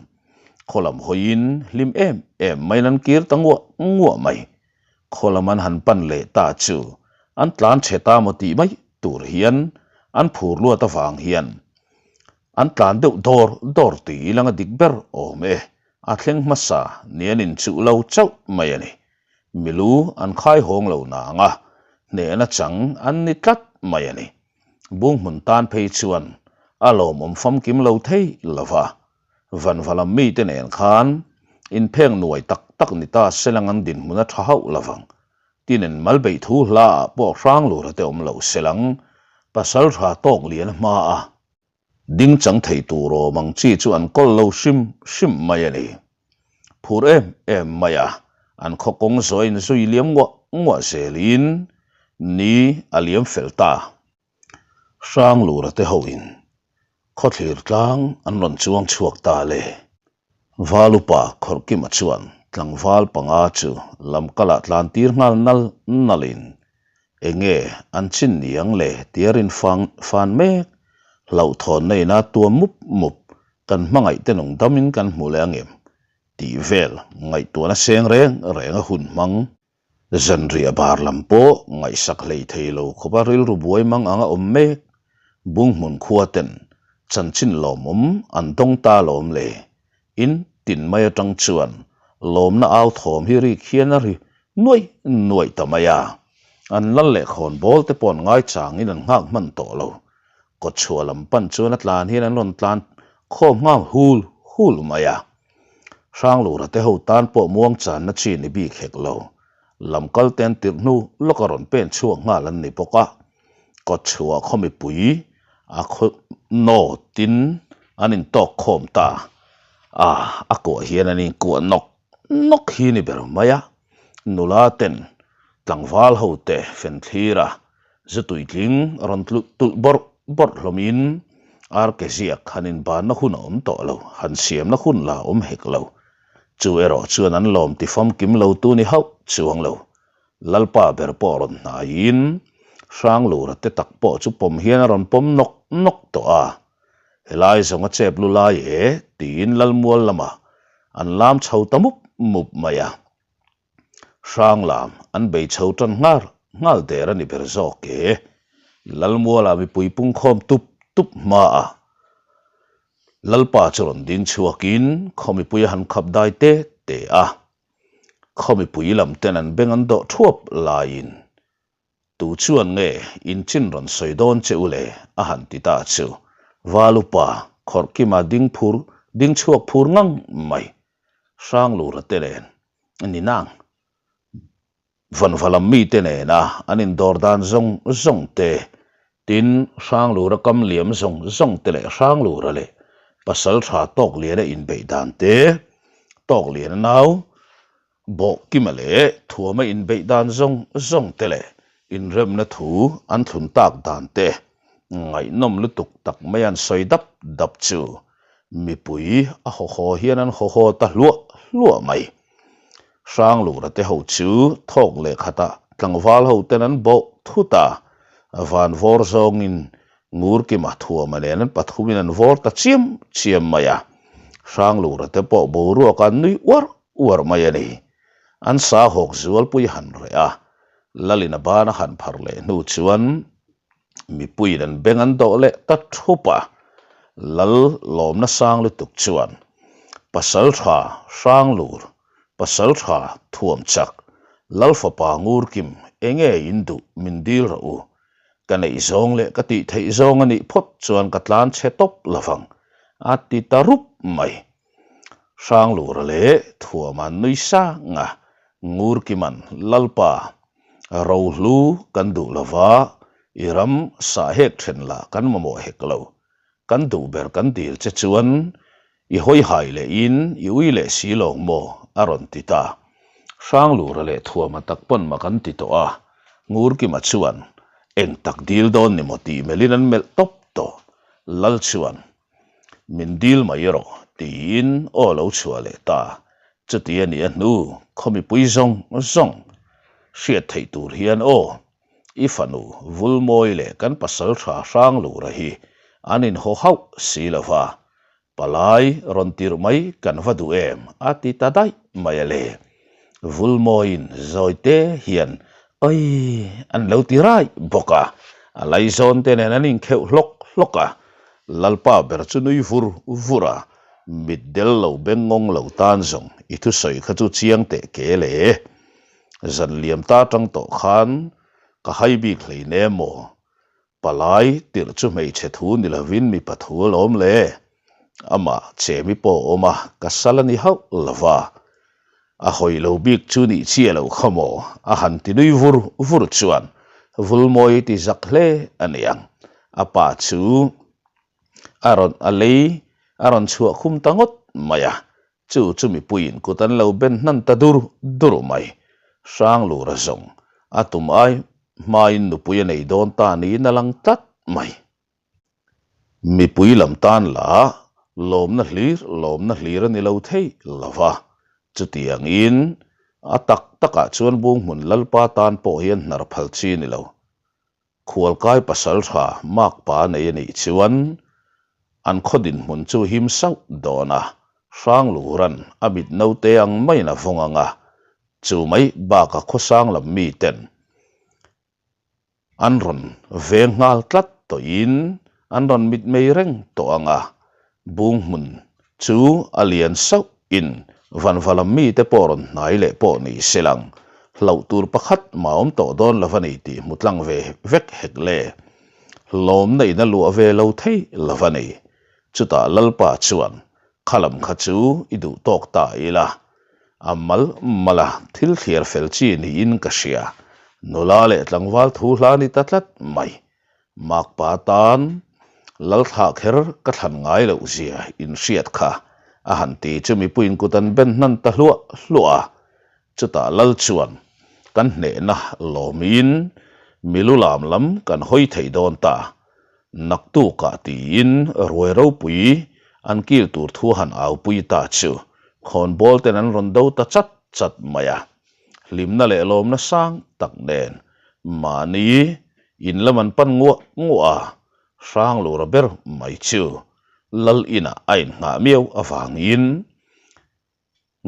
khaw lam hawiin hlim em em maiin an kir ta nguah nguah mai. Khaw lam an han pan leh ta chu an tlan chhe ta maw tih mai tur hian an phur luat avang hian An tlan deuh dawr dawr tih ilang a dik ber awm e, a thleng hmasa ni an inchuh lo chauh mai a ni. Milu an khai hawng lo nang a, hnehna chang an ni tlat mai a ni. Bunghmun tan phei chuan a lawmawm famkim lo thei lo va, vanva lam mite nen khan inpheng nuai tak tak ni ta selang an dinhmun a tha hauh lo vang. Tinen mal beih thu hla ah pawh hrang lura te awm lo selang pasal tha tawk lian hma a Ding chang thei tur awm ang chi chu an kawl lo hrim hrim mai a ni. Phur em em mai a, an khaw kawng zawh in zui liam nguah nguah zelin ni a liam fel ta. Hranglura te ho in khawthlir tlang an rawn chuang chhuak ta le. Valupa Khawrhkima chuan tlangval panga chu lamkalah tlan tir nghal nal nalin Enge an chin ni ang le tia rin fang fan mek, hlauhthawnna ina tuam mup mup kan hmangaih te nung damin kan hmu leh angem tih vel ngaihtuahna seng reng reng a hun hmang. Zanriah bar lam pawh ngaihsak hlei thei lo khawpa rilru buai mang anga awm mek, Bunghmun khua ten chanchin lawmawm an dawng ta lawm le In tin mai atang chuan lawmna au thawm hi rik hian a ri nuaih nuaih ta mai a. An lal leh khawn bawl te pawh an ngaichangin an nghak hman tawh lo. Kawtchhuah lam pan chuan a tlan hian an rawn tlan khawm nghal hul hul mai a. Hranglura te ho tan pawh muang channa chi ni bik hek lo. Lam kal te an tirh hnu lawk a rawn pen chhuak nghal an ni bawk a. Kawtchhuah khaw mipui a khaw naw tin an intawk khawm ta a, a kuah hian an inkuah nawk nawk hi ni ber mai a, nula ten tlangval ho te fen thlir a, zu tuitling rawn tluh tulh bawrh bawrh hlawmin arke ziak han inbanna hun a awm tawh lo, han siamna hun la awm hek lo. Chu erawh chuan an lawm ti famkim lo tu ni hauh chuang lo. Lalpa ber pawh rawn hnaiin Hranglura te tak pawh chu pawm hian a rawn pawm nawk nawk tawh a, Helai zawng a chep lu lai e tiin Lalmual lamah an lam chho ta mup mup mai a. Hranglam an bei chho tan nghal nghal der a ni ber zawk e. Lalmualah mipui pungkhawm tup tup hmaah Lalpa chu rawn ding chhuakin khaw mipui a han khap dai te te a. Khaw mipui lam ten an beng an dawh thuap laiin, Tu chuan nge in chin rawn sawi dawn che u le? a han ti ta chu. Val upa Khawrhkima ding phur ding chhuak phur ngang mai. Hranglura te nen ni nang. Vanva lam mite nena an indawr dan zawng zawng te, tin Hranglura kam liam zawng zawng te leh Hranglura leh Pasaltha Tawkliana inbeih dan te, Tawkliana nau. Bawhkima leh Thuama inbeih dan zawng zawng te leh inremna thu an thlun tak dan te ngaihnawm lutuk tak mai an sawi dap dap chu mipui a hawhaw hian an hawhaw ta hluah hluah mai. Hranglura te ho chu thawk leh khatah tlangval ho ten an bawh thut a, van vawr zawngin Ngurkima Thuama nen an pathumin an vawr ta chiam chiam mai a, Hranglura te pawh boruak an nui uar uar mai a ni. An sa hawk zualpui han reh a, Lalin a ban a han phar leh hnu chuan mipuiin an beng an dawh leh ta thup a, Lal lawmna sang lutuk chuan Pasal tha Hranglur, Pasal tha Thuam chak, Lal fapa Ngurkim enge in duh min dil rawh u, ka neih zawng leh ka tih theih zawng a nih phawt chuan ka tlan chhe tawp lovang a ti ta rup mai. Hranglura leh Thuama nui sang a, Ngurkiman Lalpa, rohlu kan duh lova, i ram sah hek then lah kan mamawh hek lo. Kan duh ber kan dil che chuan i hawi hai leh in i ui leh si lawng maw? a rawn ti ta. Hranglura leh Thuama tak pawn mak an ti tawh a, Ngurkima chuan eng tak dil dawn ni maw tih melhin an melh tawp tawh. Lal chuan Min dil mai rawh, tiin aw lo chhuah leh ta. Chuti a nih a hnu, khaw mipui zawng zawng hriat theih tur hian aw, i fanu Vulmawi leh kan pasal tha Hranglura hi an inhaw hauh si lo va, palai rawn tirh mai kan va duh em a ti ta daih mai a le. Vulmawiin zawi te hian Awii! an lo ti raih bawk a, a laizawn te nen an inkheuh hlawk hlawk a, Lalpa ber chu nui vur vur a, mit del lo beng ngawng lo tan zawng i thusawi kha chu chiang teh ke le. Zan liam ta tang tawh khan ka hai bik hlei ne maw? Palai tirh chu hmeichhe thu ni lovin mipa thu alawm le. Amah chemi pawh a awm a, ka sal a ni hauh lo va. A hawi lo bik chu nih chiah loh kha maw? A han ti nui vur vur chuan Vulmawi ti zak hle a ni ang. A pa chu a rawn a lei a rawn chhuah khum ta ngawt mai a, Chu chu mipuiin kut an lo ben hnan ta dur dur mai. Hranglura zawng a tum ai hmain nupui a nei dawn ta niin a lang tlat mai. Mipui lam tan la lawmna hlir lawmna hlir a ni lo thei lo va, chutiangin a tak takah chuan Bunghmun Lalpa tan pawh hian hnar phal chi a ni lo. Khualkai pasal tha makpa nei a nih chuan an khaw dinhmun chu him sauh dawn a, Hranglura'n a mit naute ang maiin a vawng ang a, chu mai baka khawsang lam miten an rawn veng nghal tlat tawhin an rawn mitmei reng tawh ang a, Bunghmun chu a lian sauh in vanva lam mite pawh rawn hnai leh pawh ni se lang, hlauh tur pakhat mah awm tawh dawn lo a ni tih hmu tlang ve vek hek le. Hlawmna in a luah ve lo thei lo a ni. Chutah Lalpa chuan, Kha lam kha chu i duh tawk ta ila, a mal mal a thil thliar fel chi niin ka hria, nula leh tlangval thu hla ni ta tlat mai. Makpa tan Lalthlah kher ka thlan ngai loh zia inhriat kha a han ti chu mipuiin kut an ben hnan ta hluah hluah a. Chutah Lal chuan kan hnehna lawmin milu lam lam kan hawi thei dawn ta. Naktukah tiin ruai ropui an kil tur thu han aupui ta chu khawnbawl ten an rawn do ta chat chat mai a. Hlimna leh lawmna sang tak nen mahni in lam an pan nguah nguah a, Hranglura ber mai chu Lal inah a innghah miau avangin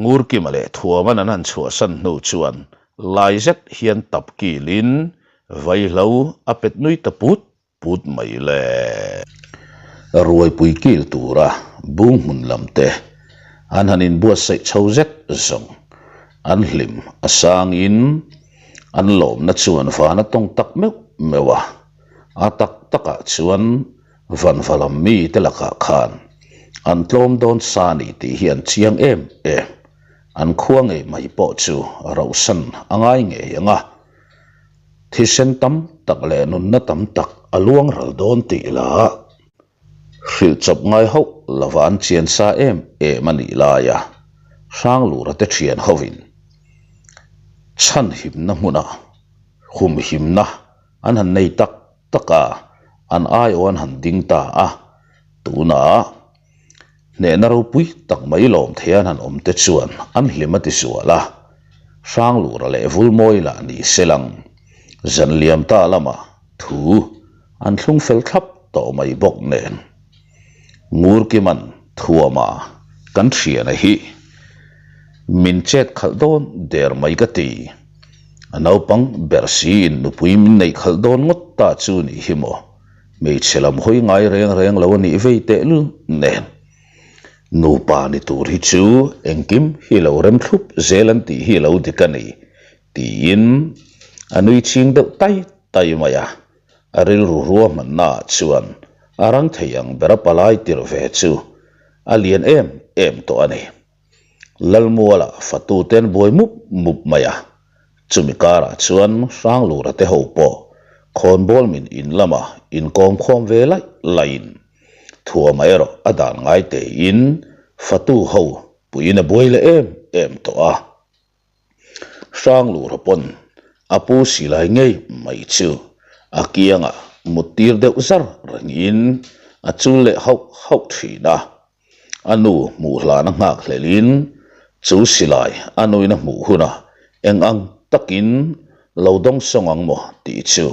Ngurkima leh Thuaman an han chhuahsan hnu chuan lai zet hian tap kilin vaihlo a pet nui ta put put mai le. Ruaipui kil tura bung hmun lam te an han inbuatsaih chho zet zawng. An hlim a sangin an lawmna chuan van a tawng tak meuh meuh a, a tak takah chuan vanva lam mite lakah khan an tlawm dawn sa a ni tih hi an chiang em em. An khua ngei mai pawh chu rauhsan a ngai ngei ang a. Thisen tam tak leh nunna tam tak a luang ral dawn tih lah hrilh chawp ngai hauh lova an chian sa em em a nih laia Hranglura te thian hovin. Chhanhimna hmunah humhimna an han nei tak tak a, an aiawh an han ding ta a, tunah hnehna ropui tak mai lawm thei an han awm te chuan an hlim a ti zual a, Hranglura leh Vulmawi lah ni se lang zan liam ta lamah thu an thlung fel thlap tawh mai bawk nen. Ngurkiman thuama kan thiana hi min chet khalh dawn der mai ka ti. A naupang ber siin nupui min neih khalh dawn ngawt ta chu nih hi maw? Hmeichhe lam hawi ngai reng reng lo a nih vei tehlul nen. Nupa ni tur hi chu engkim hi lo rem thlup zel an tih hi lo dik a ni tiin a nui ching deuh tai tai mai a. A rilru ruahmannaah chuan a rang thei ang ber a palai tirh ve chu a lian em em tawh a ni. Lalmuala fatute an buai mup mup mai a, chumi karah chuan Hranglura te ho pawh khawnbawl min in lama inkawm khawm ve laih laihin thuama erawh a dan ngai tein fatu ho puiin a buai leh em em tawh a. Hranglura pawn a pu silai ngei mai chu a kiangah mut tir deuh zar rengin a chul leh hauh hauh thin a. A nu hmuh hlana nghak hlelhin chu silai a nuin a hmuh hunah eng ang takin lo dawng sawng ang maw tih chu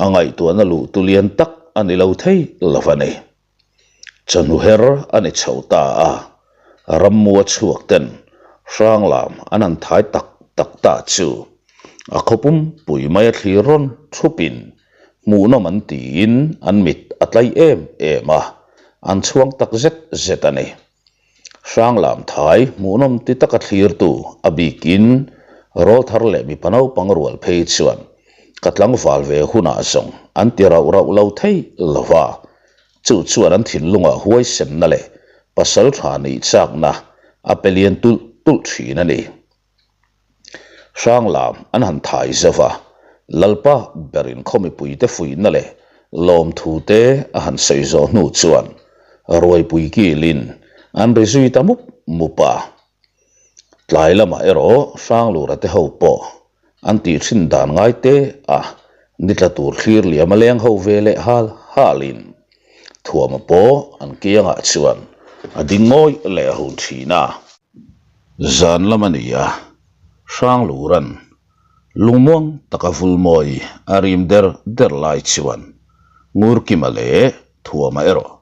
a ngaihtuahna luh tu lian tak a ni lo thei lo a ni. Chawhnu her a ni chho ta a, rammua chhuak ten hranglam an han thai tak tak ta chu a khawpum pui mai a thlir rawn thupin hmuhnawm an tiin an mit a tlai em em a, an chhuang tak zet zet a ni. Hranglam thai hmuhnawm ti taka thlirtu a bikin rawlthar leh mipa naupang rual phei chuan ka tlangval ve hunah zawng an ti rauh rauh lo thei lo va, chu chuan an thinlungah huaisenna leh pasal tha nih chakna a pe lian tulh tulh thin a ni. Hranglam an han thai zauh a, Lalpa berin khaw mipuite fuihna leh lawmthu te a han sawi zawh hnu chuan ruaipui kilin an ri zui ta mup mup a. Tlai lamah erawh Hranglura te ho pawh an tih thin dan ngai te a ni tla tur thlir liam a leng ho ve leh hal halin thuama pawh an kiangah chuan a ding ngawi leh hun thin a. Zan lam a ni a, Hranglura'n lungmuang taka vulmawi a rim der der lai chuan Ngurkima leh Thuama erawh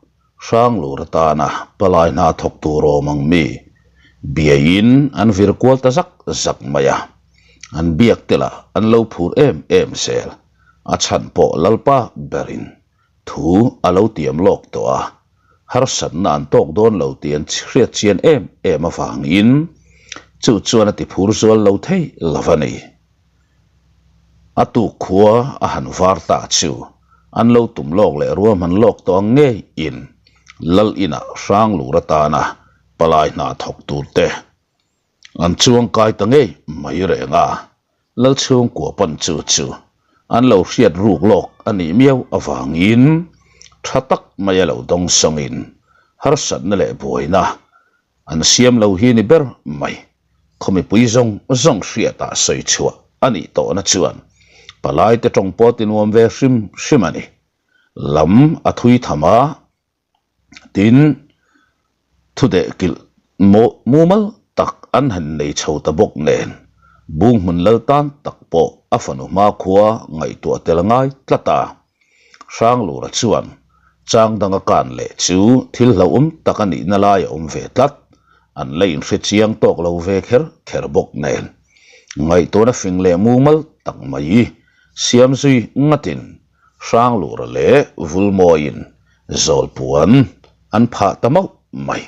Hranglur atana palai hna thawk tur awm ang mi biaiin an vir kual ta zak zak mai a, an biak te lah an lo phur em em zel, a chhan pawh Lalpa berin thu a lo tiam lawk tawh a. Harsatna an tawk dawn lo tih an hriat chian em em avangin chu chuan a ti phur zual lo thei lo a ni. A tuk khua a han var ta chu an lo tum lawk leh ruahman lawk tawh ang ngeiin Lal inah Hranglur atana palai hna thawk tur te An chuang kai ta ngei mai reng a, Lalchhungkua pan chu chu an lo hriat ruk lawk a nih miau avangin tha tak mai a lo dawng sawngin harsatna leh buaina an siam lo hi ni ber mai. Khaw mipui zawng zawng hriatah sawi chhuah a nih tawhna chuan palaite tawng pawh ti nuam ve hrim hrim a ni. Lam a thui tham a. Tin, thudehkilh mumal tak an han nei chho ta bawk nen, Bunghmun lal tan tak pawh a fanu hmakhua ngaihtuah tel a ngai tlat a. Hranglura chuan chang danga kan leh chu thil hlauhawm tak a nihna lai a awm ve tlat, an la inhre chiang tawk lo ve kher kher bawk nen. Ngaihtuahna fing leh mumal tak mai siam zui ngatin Hranglura leh Vulmawiin Zawlpuan an phah ta mauh mai.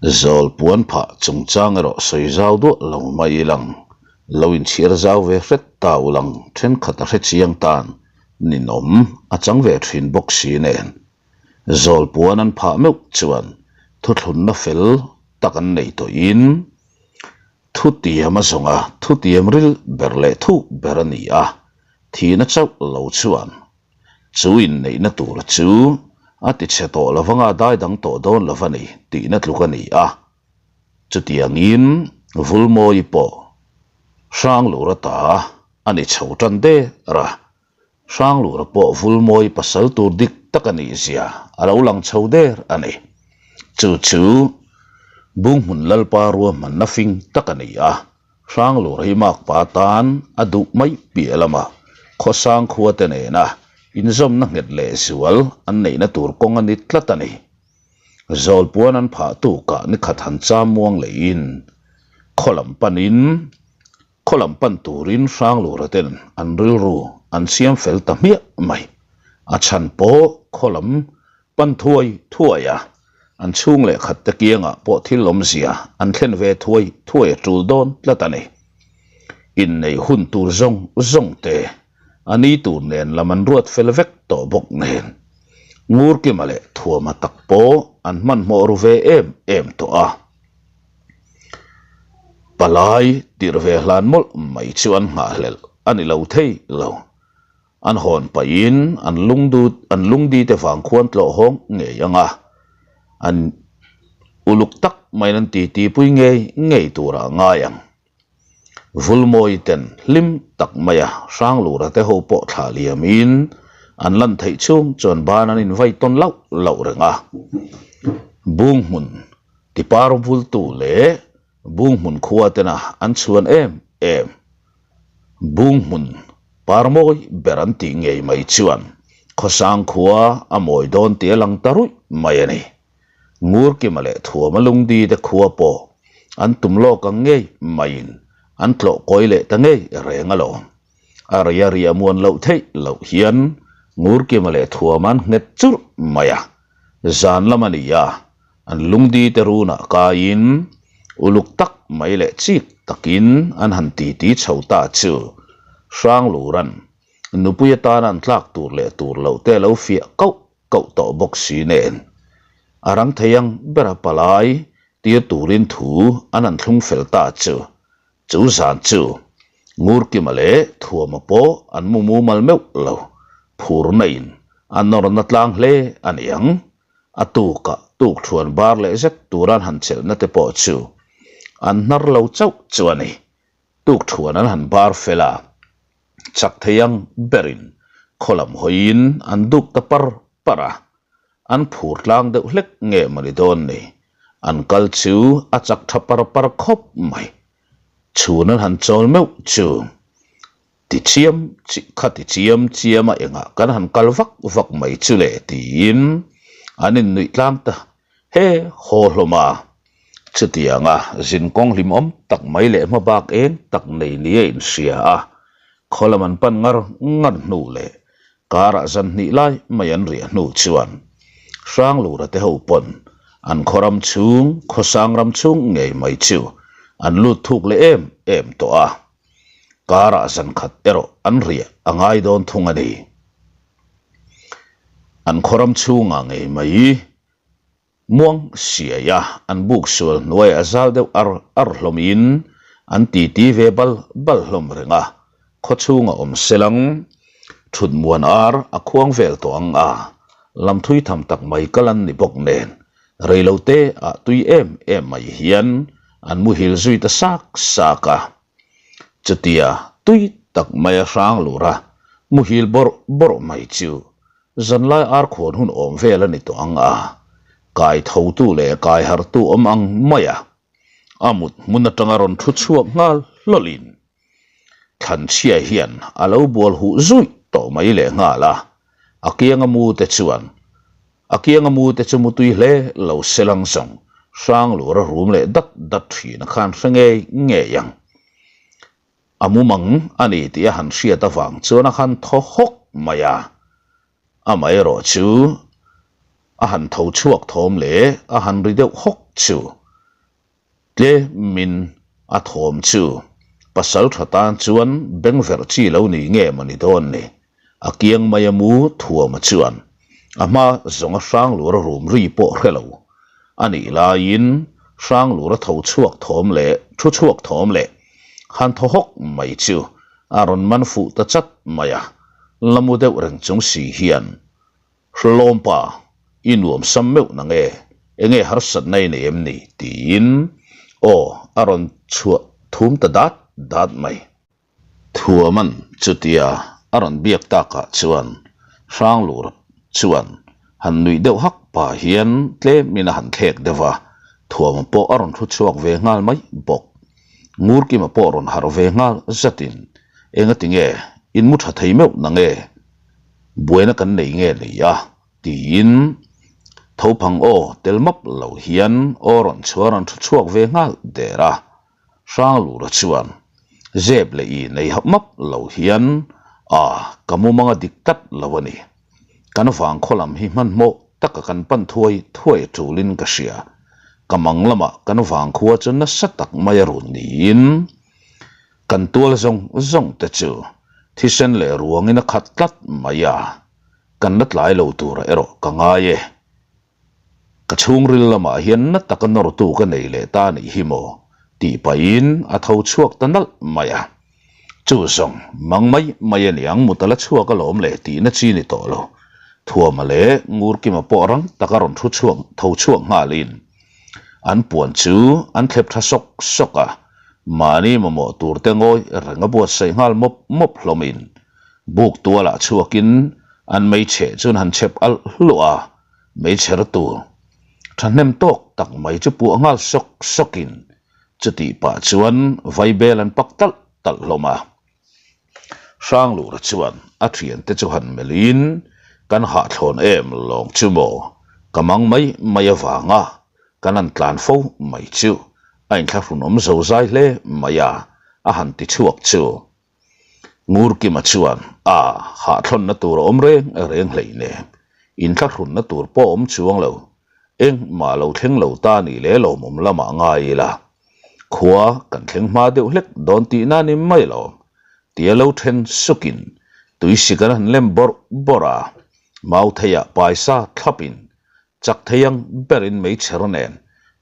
Zawlpuan phah chungchang erawh sawi zau duah lo mai ilang, lo inchhiar zau ve hret ta ulang thenkhat a hre chiang tan ninawm a chang ve thin bawk si nen. Zawlpuan an phah meuh chuan thuthlunna fel tak an nei tawhin thutiam a zawnga thutiam ril ber leh thuk ber a ni a, Thihna chauh lo chuan chu inneihna tura chu a tichhe tawh lo vanga dai dang tawh dawn lo va ni tihna tluk a ni a. Chutiangin Vulmawi pawh Hranglura ta a ni chho tan der a, Hranglura pawh Vulmawi pasal tur dik tak a nih zia a lo lang chho der a ni. Chu chu Bunghmun Lalpa ruahmanna fing tak a ni a, Hranglura hi makpa tan a duh mai piah lamah khawsang khua te nena inzawmna nghet leh zual an neihna tur kawng a ni tlat a ni. Zawlpuan an phah tukah nikhat han cham muang lehin khaw lam panin khaw lam pan turin Hranglura ten an rilru an siam fel ta hmiah mai. A chhan pawh khaw lam pan thuai thuai a, an chhung leh khat te kiangah pawh thil awmzia an thlen ve thuai thuai a tul dawn tlat a ni. Inneih hun tur zawng zawng te A ni tur nen lam an ruat fel vek tawh bawk nen. Ngurkima leh Thuama tak pawh an hmanhmawh ru ve em em tawh a. Palai tirh ve hlan mawlh mai chu an nghahhlelh a ni lo thei lo. An hawn pahin an lungdut an lungdi te vang khuan tlawh hawng ngei ang a. An uluk tak maiin an titi pui ngei ngei turah a ngai ang. Vulmawi ten hlim tak maia Hranglura te ho pawh thlah liamin an lan theih chhung chuan ban an invai tawn lauh lauh reng a. Bunghmun tipar vultu leh Bunghmun khua tena an chhuan em em. Bunghmun par mawi ber an tih ngei mai chuan khawsang khua a mawi dawn tih a lang ta ruih mai a ni. Ngurkima leh Thuama lungdi te khua pawh an tum lawk ang ngei maiin an tlawh kawi leh ta ngei reng alawm. A rei a riah muan loh theih loh hian Ngurkima leh Thuama an nghet churh mai a, zan lam a ni a, an lungdi te runah kaiin uluk tak mai leh chik takin an han titi chho ta chu Hranglura'n nupui atana an tlak tur leh tur loh te a lo fiah kauh koh tawh bawk si nen a rang thei ang bera palai tir turin thu an han thlung fel ta chu chu zan chu Ngurkima leh Thuama pawh an mu mumal meuh lo phurna in a nawrna tlang hle a ni ang. A tukah tuk thuan bar leh zet tura an han chelhna te pawh chu an hnar lo chauh chu a ni. Tuk thuan an han bar fel a. Chak thei ang berin khaw lam hawiin an duk ta par par a, an phur tlang deuh hlek nge mawni dawn ni, an kal chu a chak tha par par khawp mai. Chhun an han chawl meuh chu ti chiam chi kha ti chiam chiam a engah kan han kal vak vak mai chu le tiin an innuih tlang ta he haw hlawm a. Chutianga zinkawng hlimawm tak mai leh hmabak eng tak nei ni a inhria a, khaw lam an pan ngar ngar hnu leh karah zan hnih lai mai an riah hnu chuan Hranglura te ho pawn an khaw ram chhung, khawsang ram chhung ngei mai chu an lut thuk leh em em tawh a, karah zan khat erawh an riah a ngai dawn thung a ni. An khaw ram chhungah ngei mai Muang siai a, an buk sual hnuai a zal deuh ar ar hlawm in an titi ve bal bal hlawm reng a, khaw chhung a awm selang thut muan ar a khuang vel tawh ang a, lam thui tham tak mai kal an ni bawk nen reilo te ah tui em em mai hian an muhil zui ta sak sak a. Chutia tui tak mai a hrang lur a, muhil bawrh bawrh mai chu Zanlai arkhuan hun awm vel a ni tawh ang a, kai thotu leh kai hartu awm ang mai a, a mut hmun atanga rawn thu chhuak nghal hlawlhin Thlanchhia hian a lo bual huh zuih tawh mai leh nghal a, a kianga mu te chuan a kianga mu te chu mutui hle lo selang zawng Hranglur a rum leh dat dat thin a khan hre ngei ngei ang. A mumang a ni tih a han hriat avang chuan a han thaw hawk mai a, amaherawh chu a han tho chhuak thawm leh a han ri deuh hawk chu tlemin a thawm chu pasal tha tan chuan bengverh chi lo ni nge maw ni dawn ni, a kiang mai a mu thuama chuan a hma zawnga Hranglura rum ri pawh hre lo a nih laiin Hranglura tho chhuak thawm leh thu chhuak thawm leh han thaw hawk mai chu a rawn man fuh ta chat mai a, la mu deuh reng chung si hian Hlawmpa, i nuam sam meuh na nge, enge harsatna i nei em ni? tiin aw a rawn chhuah thum ta dat dat mai. Thuaman chutia a rawn biak takah chuan Hranglur chuan han nuih deuh hak pah hian tlemin a han thlek deuh a, Thuama pawh a rawn thu chhuak ve nghal mai bawk. Ngurkima pawh rawn harh ve nghal zatin, Engati nge in mu tha thei meuh na nge? Buaina kan nei nge ni a? Tiin Thophang aw tel map lo hian aw rawn chu a rawn thu chhuak ve nghal der a. Hranglura chuan zep leh i nei hap map lo hian a ka mumanga dik tlat lo a ni. Kan vangkhaw lam hi hmanhmawh taka kan pan thuai thuai a tulin ka hria. Ka mang lamah kan vangkhua chu nasa tak mai a run niin kan tual zawng zawng te chu thisen leh ruangin a khat tlat mai a, kan la tlai lo tura erawh ka ngai e. Ka chhungril lamah hian na taka nawrtu ka nei leh ta nih hi maw? tih pahin a tho chhuak ta nalh mai a. Chu zawng, mang mai mai a niang mut a la chhuak alawm le tihna chi ni tawh lo. Thuama leh Ngurkima pawh rang taka rawn thu chhuak tho chhuak nghalin an puan chu an thlep tha sawk sawk a, mahni mamawh turte ngawi reng a buatsaih nghal mawp mawp hlawmin buk tualah chhuakin an meichhe chuan han chhep alh hluah a. Meichher tur thahnem tawk tak mai chu puah nghal sawk sawkin chutih pah chuan vaibel an pak talh talh hlawm a. Hranglura chuan a thiante chu han melhin kan hahthlawn em lawng chu maw ka mang mai mai avanga kan han tlan fo mai chu a inthlahrunawm zozai hle mai a, a han ti chhuak chu. Ngurkima chuan, A, hahthlawnna tur a awm reng reng hlei nen, inthlahrunna tur pawh a awm chuang lo. Engmah lo thleng lo ta nih leh lawmawm lamah ngai ila. Khua kan thleng hma deuh hlek dawn tihna ni mai lo, tia lo then sukin tuisik an han lem bawrh bawrh a, Mautheiah paisa thlapin chak thei ang berin meichher nen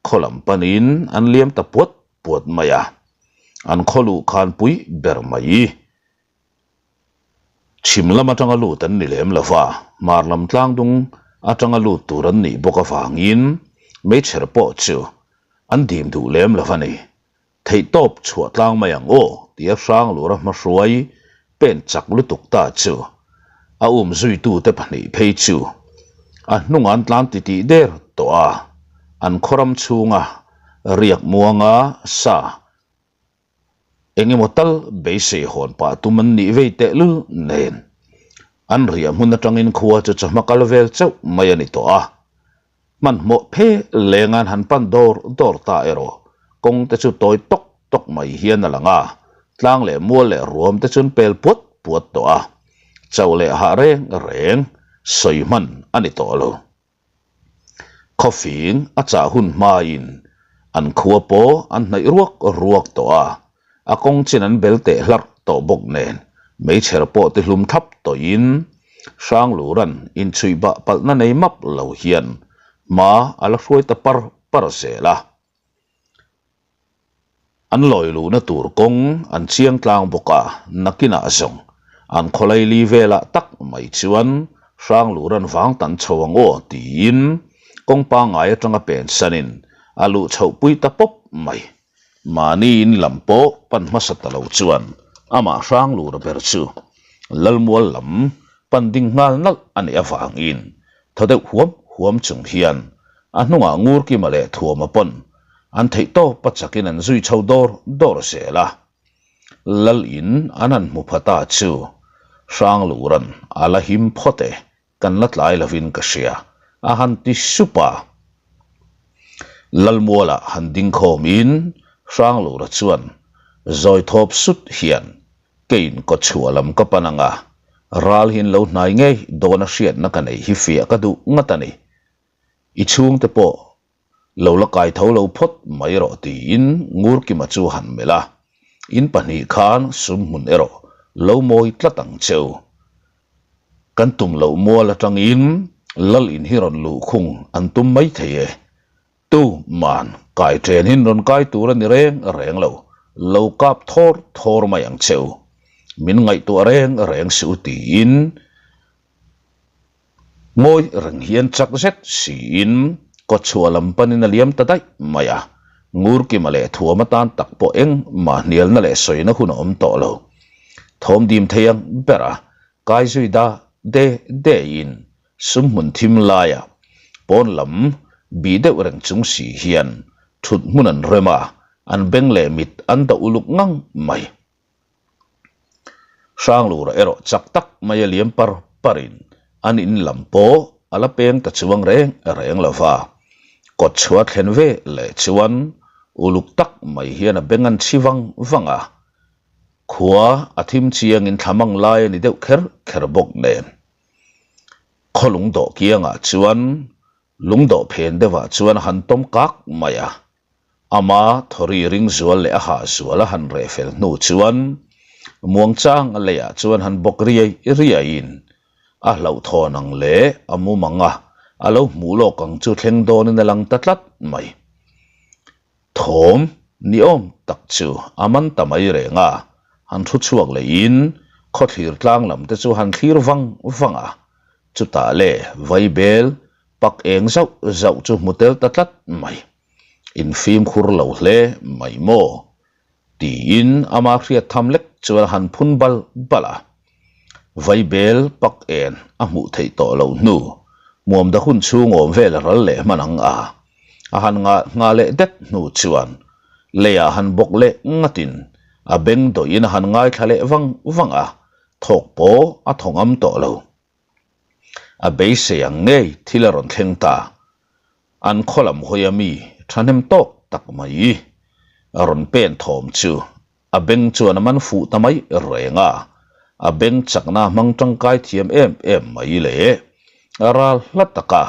khaw lam panin an liam ta puat puat mai a, an khaw luh khan pui ber mai. Chhim lam atanga lut an ni lem lo va, hmar lam tlangdung atanga lut tur an nih bawk avangin meichher pawh chu an dim duh lem lo a ni. Theihtawp chhuah tlang mai ang aw tia Hranglura hmahruai pen chak lutuk ta chu a umzuitute pahnih phei chu a hnungah an tlan titih der tawh a, an khawram chhunga riak muanga sa eng emaw tal beisei hawn pah tum an nih vei tehlul nen an riah hmun atangin khua chu chawhma kal vel chauh mai a ni tawh a. Hmanhmawh phe lenga'n han pan dawr dawr ta erawh kawng te chu tawi tawk tawk mai hian a lang a, tlang leh mual leh ruam te chuan pel puat puat tawh a, chauh leh hah reng reng sawi hman a ni tawh lo. Khawfing a chah hun hmain an khua pawh an hnaih ruak ruak tawh a, a kawng chin an bel teh hlarh tawh bawk nen meichher pawh ti hlum thlap tawhin Hranglura'n inchhuih bah palhna nei map lo hian hma a la hruai ta par par zel a. An lawi luhna tur kawng an chiang tlang bawk a, nakinah zawng an khawlaili velah tak mai chuan Hranglura'n vang tan chho ang aw tiin kawng pangngai atanga pensanin a luh chhohpui ta pawp mai. Mahni in lam pawh pan hmasa ta lo chuan amah Hranglura ber chu Lalmual lam pan ding nghal nalh a nih avangin thaw deuh huam huam chung hian a hnungah Ngurkima leh Thuama pawn an theih tawp a chakin an zui chho dawr dawr zel a. Lal in an han hmu pha ta chu Hranglura'n a la him phawt e, kan la tlai lovin ka hria a han ti sup a. Lalmualah han ding khawmin Hranglura chuan zawi thawp sut hian Keiin kawchhuah lam ka pan ang a, ral hi an lo hnai ngei dawn a hriatna ka nei hi fiah ka duh ngat a ni. I chhungte pawh lo la kai tho lo phawt mai rawh tiin Ngurkima chu han melh a, in pahnih khan sum hmun erawh lo mawi tlat ang cheu. Kan tum loh mual atangin lal in hi rawn luh khung an tum mai thei e. Tu man kai ṭen hin rawn kai tur a ni reng reng lo, lo kap thawr thawr mai ang cheu. Min ngaihtuah reng reng suh tiin Ngawi reng hian chak zet siin kawtchhuah lam panin a liam ta daih mai a. Ngurkima leh thuam atan tak pawh engmah hnialna leh sawina hun a awm tawh lo. Thawm dim thei ang ber a, kai zui da de de in sum hmun thim laia pawn lam bih deuh reng chung si hian thut hmun an rem a, an beng leh mit an dah uluk ngang mai. Hranglura erawh chak tak mai a liam par parin an in lam pawh a la peng ta chuang reng reng lo va. Kawt chhuah thlen ve leh chuan uluk tak mai hian a beng an chhi vang vang a, khua a thim chiangin thla mang lai a ni deuh kher kher bawk nen. Khaw lungdawh kiangah chuan lungdawh phen deuhah chuan a han tawm kak mai a, Ama thawri ring zual leh a hah zual a han reh fel hnu chuan muangchang a leiah chuan han bawk riai riaiin a hlauhthawn ang leh a mum ang a, a lo hmuh lawk ang chu thleng dawnin a lang ta tlat mai. Thawm ni awm tak chu a man ta mai reng a, han thu chhuak lehin khawthlir tlang lam te chu han thlir vang vang a, chutah le vaibel Pak eng zauh zauh chu hmu tel ta tlat mai. In fimkhur lo hle mai maw? Tiin ama hriat tham lek chuan a han phun bal bal a. Vaibel pak en a hmuh theih tawh loh hnu, muamda hun chhung awm vel a ral leh hman ang a. A han ngah nghah leh det hnu chuan leiah han bawk leh ngatin a beng dawhin a han ngaithla leh vang vang a, thawk pawh a thaw ngam tawh lo. A beisei ang ngei thil a rawn thleng ta. An khaw lam hawia mi thahnem tawk tak mai a rawn pen thawm chu a beng chuan a man fuh ta mai reng a, a beng chakna hmang tangkai thiam em em mai leh a ral hla taka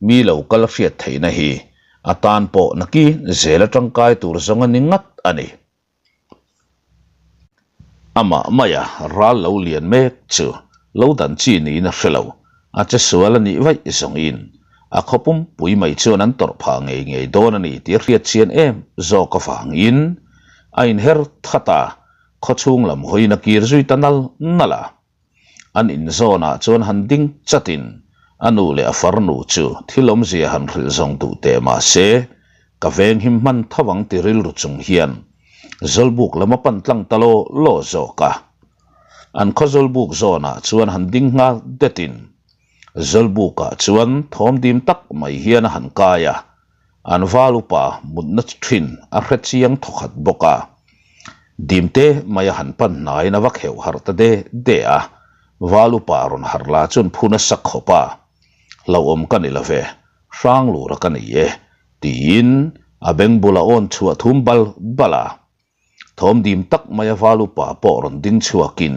mi lo kal hriat theihna hi a tan pawh nakin zel a tangkai tur zawng a ni ngat a ni. Amah maia ral lo lian mek chu lo dan chi niin a hre lo, a che sual a nih vaih zawngin a khaw pumpui mai chuan an tawrh phah ngei ngei dawn a ni tih a hriat chian em zawk avangin a inher that a, khaw chhung lam hawiin a kir zui ta nal nal a. An inzawnah chuan han ding chatin a nu leh a farnu chu thil awmzia han hrilh zawng duh teh mah se, ka venghim hman tho ang ti rilru chung hian Zawlbuk lam a pan tlang ta law law zawk a. An khaw Zawlbuk zawnah chuan han ding nghal detin Zawlbukah chuan thawm dim tak mai hian a han kai a, An val upa mutna thin a hre chiang thawkhat bawk a, dimte mai a han pan hnaiin a va kheuh harh ta de de a, val upa rawn harh la chuan phu nasa khawp a, Hlauhawm ka ni lo ve, hrang lura ka ni e, tiin a beng bula awn chhuah thum bal bal a. Thawm dim tak mai a val upa pawh rawn ding chhuakin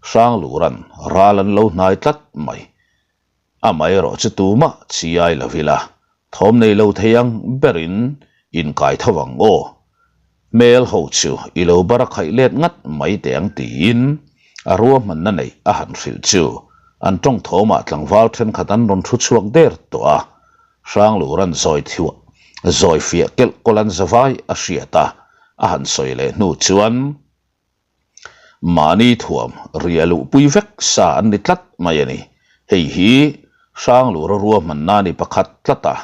Hranglura'n ral an lo hnai tlat mai. Amaherawh chu tumah chiai lo ila, thawm nei lo thei ang berin inkai tho ang aw. Hmel ho chu i lo bar a khaih let ngat mai teh ang tiin a ruahmanna neih a han hrilh chu an tawng thawmah tlangval thenkhat an rawn thu chhuak der tawh a, Hranglura'n zawi thiuah zawi fiah kelh kawlh an zavai a hriat a, a han sawi leh hnu chuan. Mahni thuam ria luhpui vek sa an ni tlat mai a ni. Hei hi Hranglura ruahmanna ni pakhat tlat a,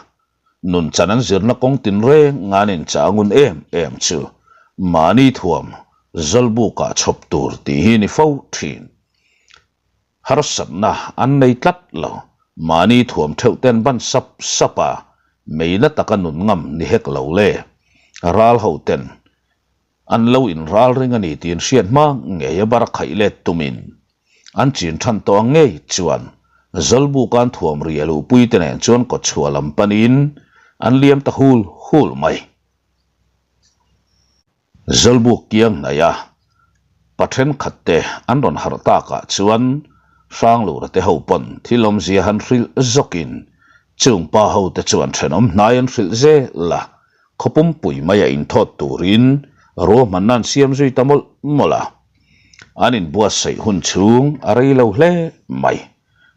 nunchan an zirna kawng tinreng an inchah ngun em em chu mahni thuam Zawlbukah chhawp tur tih hi ni fo thin. Harsatna an nei tlat lo. Mahni thuam theuh ten ban sap sap a, meina taka nun ngam ni hek lo le. Ral ho ten An lo inral ring a ni tih an hriat hma ngei a bar khaih let tumin an chin than tawh ang ngei chuan Zawlbuka'n thuam ria luhpui te nen chuan kawtchhuah lam panin an liam ta hul hul mai. Zawlbuk kiang hnaih a pa thenkhat te an rawn harh takah chuan Hranglura te ho pawn thil awmzia han hrilh zawkin chung pa ho te chuan thenawm hnai an hrilh zel a, Khaw pumpui maia inthawt turin ruahmanna an siam zui ta mawlh mawlh a, an inbuatsaih hun chhung a rei lo hle mai.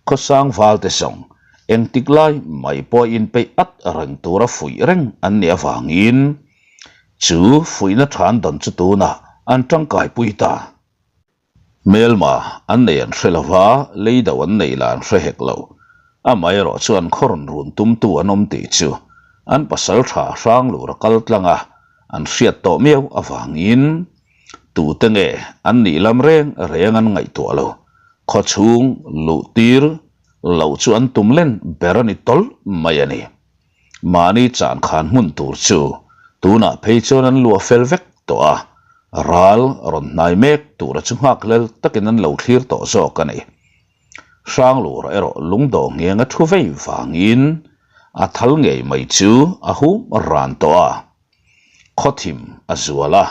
Khawsang valte zawng engtik lai mai pawh inpeih at reng tura fuih reng an nih avangin chu fuihna tha an dawn chu tunah an tangkaipui ta. Hmelma an nei an hre lo va, lei do an nei lah an hre hek lo. Amaherawh chu an khaw rawn run tumtu an awm tih chu an pasal tha hrang lura kal tlang a. an hriat tawh miau avangin tute nge an nih lam reng reng an ngaihtuah lo. Khawchhung luh tir loh chu an tum len ber a ni tawlh mai a ni. Mahni chan khan hmun tur chu tunah phei chuan an luah fel vek tawh a, ral rawn hnai mek tura chu nghakhlel takin an lo thlir tawh zawk a ni. Hranglura erawh lungdawh ngheng a thu vei vangin a thal ngei mai chu a hum ran tawh a, khawthim a zual a,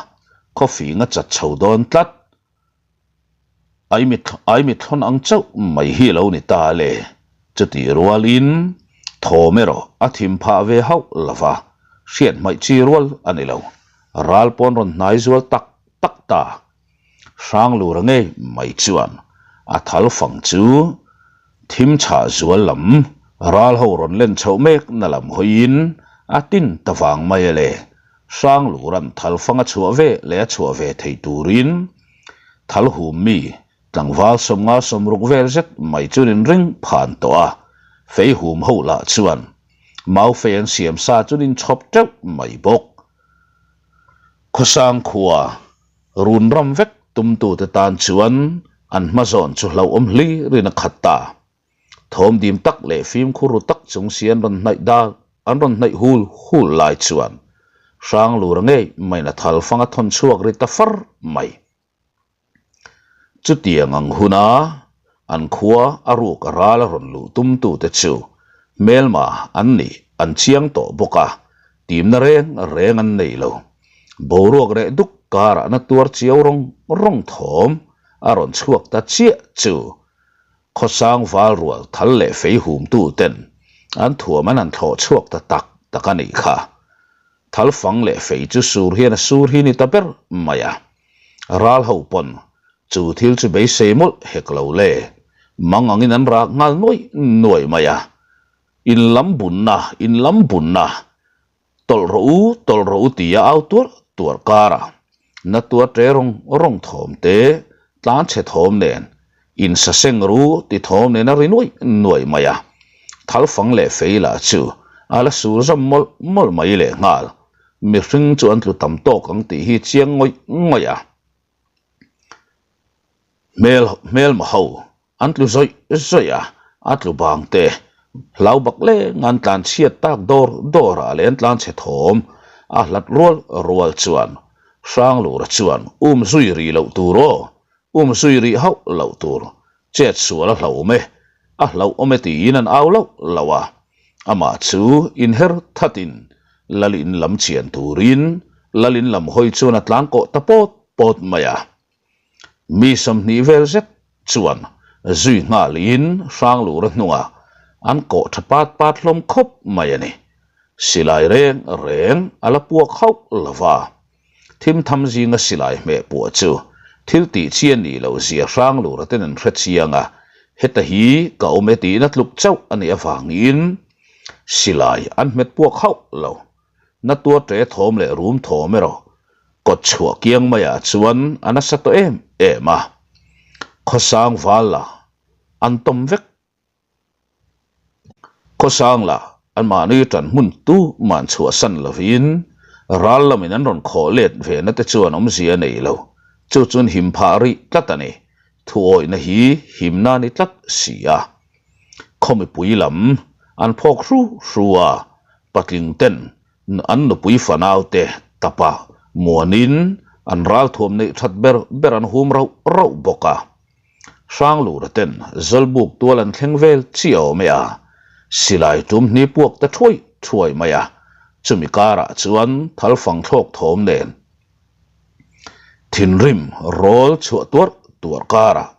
khawfing a chat chho dawn tlat. Aimithlawn ang chauh mai hi lo ni ta le, chutih rualin thawm erawh a thim phah ve hauh lo va, hriat hmaih chi rual a ni lo. Ral pawn rawn hnai zual tak tak ta. Hranglura ngei mai chuan a thal fang chu thim chhah zual lam ral ho rawn len chhoh mek na lam hawiin a tin ta vang mai a le. Hranglura'n thal fang a chhuah ve leh a chhuah ve thei turin thal hum mi tlangval 50 60 vel zet mai chuan in ring phan tawh a, fei hum ho lah chuan mau fei an siam sa chuan in chhawp teuh mai bawk. Khawsang khua run ram vek tumtute tan chuan an hmazawn chu hlauhawm hlirin a khat ta. Thawm dim tak leh fimkhur ru tak chung si an rawn hnaih dal an rawn hnaih hul hul lai chuan Hranglura ngei maiin a thal fang a thawn chhuak ri ta far mai. Chutiang ang huna an khua a ruk a ral a rawn luh tumtute chu hmelma an nih an chiang tawh bawk a, timna reng reng an nei lo. Boruak reh duk karah na tuar chiau rawng rawng thawm a rawn chhuak ta chiah chu Khawsang val rual thal leh fei humtu ten an thuam an han thlawh chhuak ta tak tak a nih kha. Thal fang leh fei chu sur hian a sur hi ni ta ber mai a. Ral ho pawn chu thil chu beisei mawlh hek lo le. Mang angin an rak nghal nuai nuai mai a. In lam bunna, in lam bunna, Tawlh rawh u, tawlh rawh u tia au tuarh tuarh karah na tuar ṭe rawng rawng thawm te, tlan chhe thawm nen, in sa seng ru ti thawm nen a ri nuaih nuaih mai a. Thal fang leh fei lah chu a la sur zawm mawlh mawlh mai lehnghal. Mihring chu an tlu tam tawk ang tih hi chiang ngawih ngawih a. Hmel hmelma ho an tlu zawih zawih a, a tlu bang te hlau bak leng an tlan chhiat tak dawr dawr ah leh an tlan chhe thawm a hlat rual rual chuan Hranglura chuan um zui rih loh tur aw, um zui rih hauh loh tur, chet sual a hlauhawm e, a hlauhawm e tiin an au lauh lauh a, amah chu inher thatin Lalin lam chian turin Lalin lam hawi chuan a tlan kawh ta pawt pawt mai a. Mi 20 vel zet chuan zui nghalin Hranglura hnungah an kawh tha pat pat hlawm khawp mai a ni. Silai reng reng a la puak hauh lo va. Thim tham zinga silai hmeh puah chu thil tih chi a nih loh zia Hranglura ten an hre chiang a, heta hi ka awm e tiin a tluk chauh a nih avangin silai an hmet puak hauh lo. Na tuar ṭe thawm leh rum thawm erawh kawt chhuah kiang maiah chuan a nasa tawh em em a, khawsang val lah an tawm vek. Khawsang lah anmahni ṭan hmun tu man chhuahsan lovin ral lamin an rawn khawh let ve na te chuan awmzia a nei lo, chu chuan him phah rih tlat a ni, thuawihna hi himna a ni tlat si a. Khaw mipui lam an phawk hru hru a, patling ten an nupui fanau te tapa muanin an ralthuam neih that ber ber an hum rauh rauh bawk a. Hranglura ten Zawlbuk tual an thleng vel chiah awm e a, silai tum hni puak ta thuai thuai mai a, chumi karah chuan thalfang thlawk thawm nen Thinrim rawl chhuah tuarh tuarh karah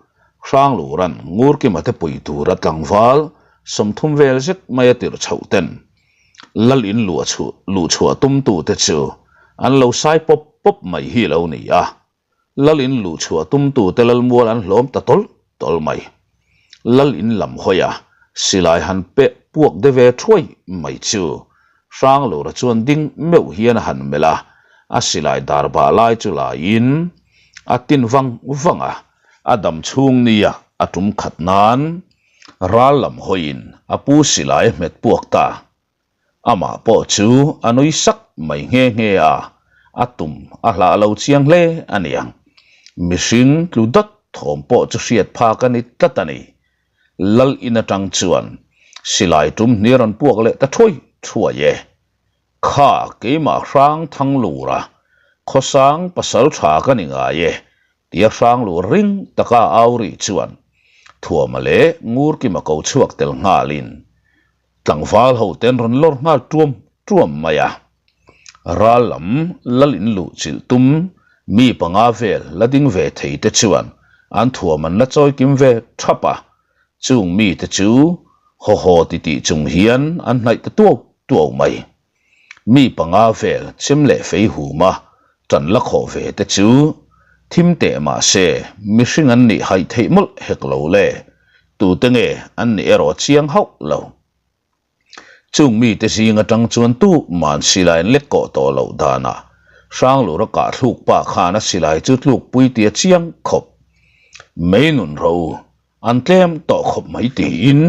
Hranglura'n Ngurkima te pui tura tlangval 30 vel zet mai a tirh chhoh ten Lal in luah chhuah luh chhuah tumtute chu an lo sai pawp pawp mai hi lo ni a. Lal in luh chhuah tumtute Lalmual an hlawm ta tawlh tawlh mai. Lal in lam hawi a, silai han peh puak de ve thuai mai chu Hranglura chuan ding meuh hian a han melh a, a silai dar bah lai chu laiin a tin vang vang a, a dam chhung nia a tum khat nan ral lam hawiin a pu silai a hmet puak ta. Amah pawh chu a nui sak mai nghe nghe a, A tum a hlah lo chiang hle a niang. Mihring tlu dawt thawm pawh chu hriat phak a ni tlat a ni. Lal in atang chuan silai tum hni a rawn puak leh ta thuai thuai e. Kha keimah hrang thang lura khawsang pasal tha ka ni ngai e tia hrang lur ring taka au rih chuan Thuama leh Ngurkima ko chhuak tel nghalin tlangval ho te an rawn lawr nghal tuam tuam mai a. Ral lam lal in luh chilh tum mi panga vel la ding ve thei te chuan an thuam an la chawi kim ve thap a, chung mi te chu haw haw ti tih chung hian an hnaih ta tuau tuau mai. Mi panga vel chem leh fei huma tan la khawh ve te chu thim teh mah se mihring an nih haih theih mawlh hek lo le, tute nge an nih erawh chiang hauh lo. Chung mite zing atang chuan tu man silai an lek kawh tawh loh danah Hranglura kah thluk pa khan a silai chu tlukpui tia chiang khawp mai nun ro an tlem tawh khawp mai tiin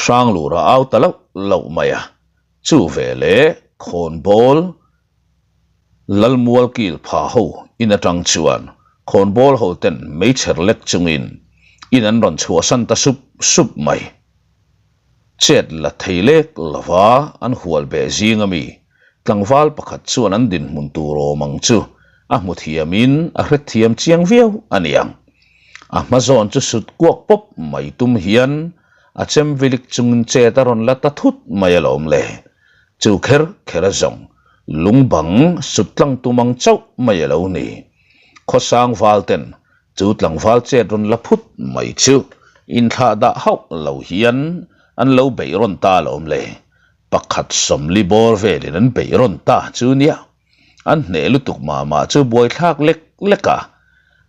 Hranglura au ta loh loh mai a, chu veleh khawnbawl Lalmual kil pha ho in atang chuan khawnbawl ho ten meichher lek chungin in an rawn chhuahsan ta sup sup mai. Chet la thei lek lova an hual beh zing ami tlangval pakhat chuan an dinhmun tur awm ang chu a hmu thiamin a hrethiam chiang viau a niang. A hma zawn chu sut kuak pawp mai tum hian a chem vilik chungin chet a rawn la ta thut mai alawm le. Chu kher kher a zawng lung bang sut tlang tum ang chauh mai a lo ni. Khawsang val ten Chu tlangval chet rawn la phut mai chu inthlah dah hauh lo hian an lo beih rawn ta alawm le. Pakhat sawmli bawr velin an beih rawn ta chu nia. An hneh lutuk mah mah chu buaithlak lek lek a,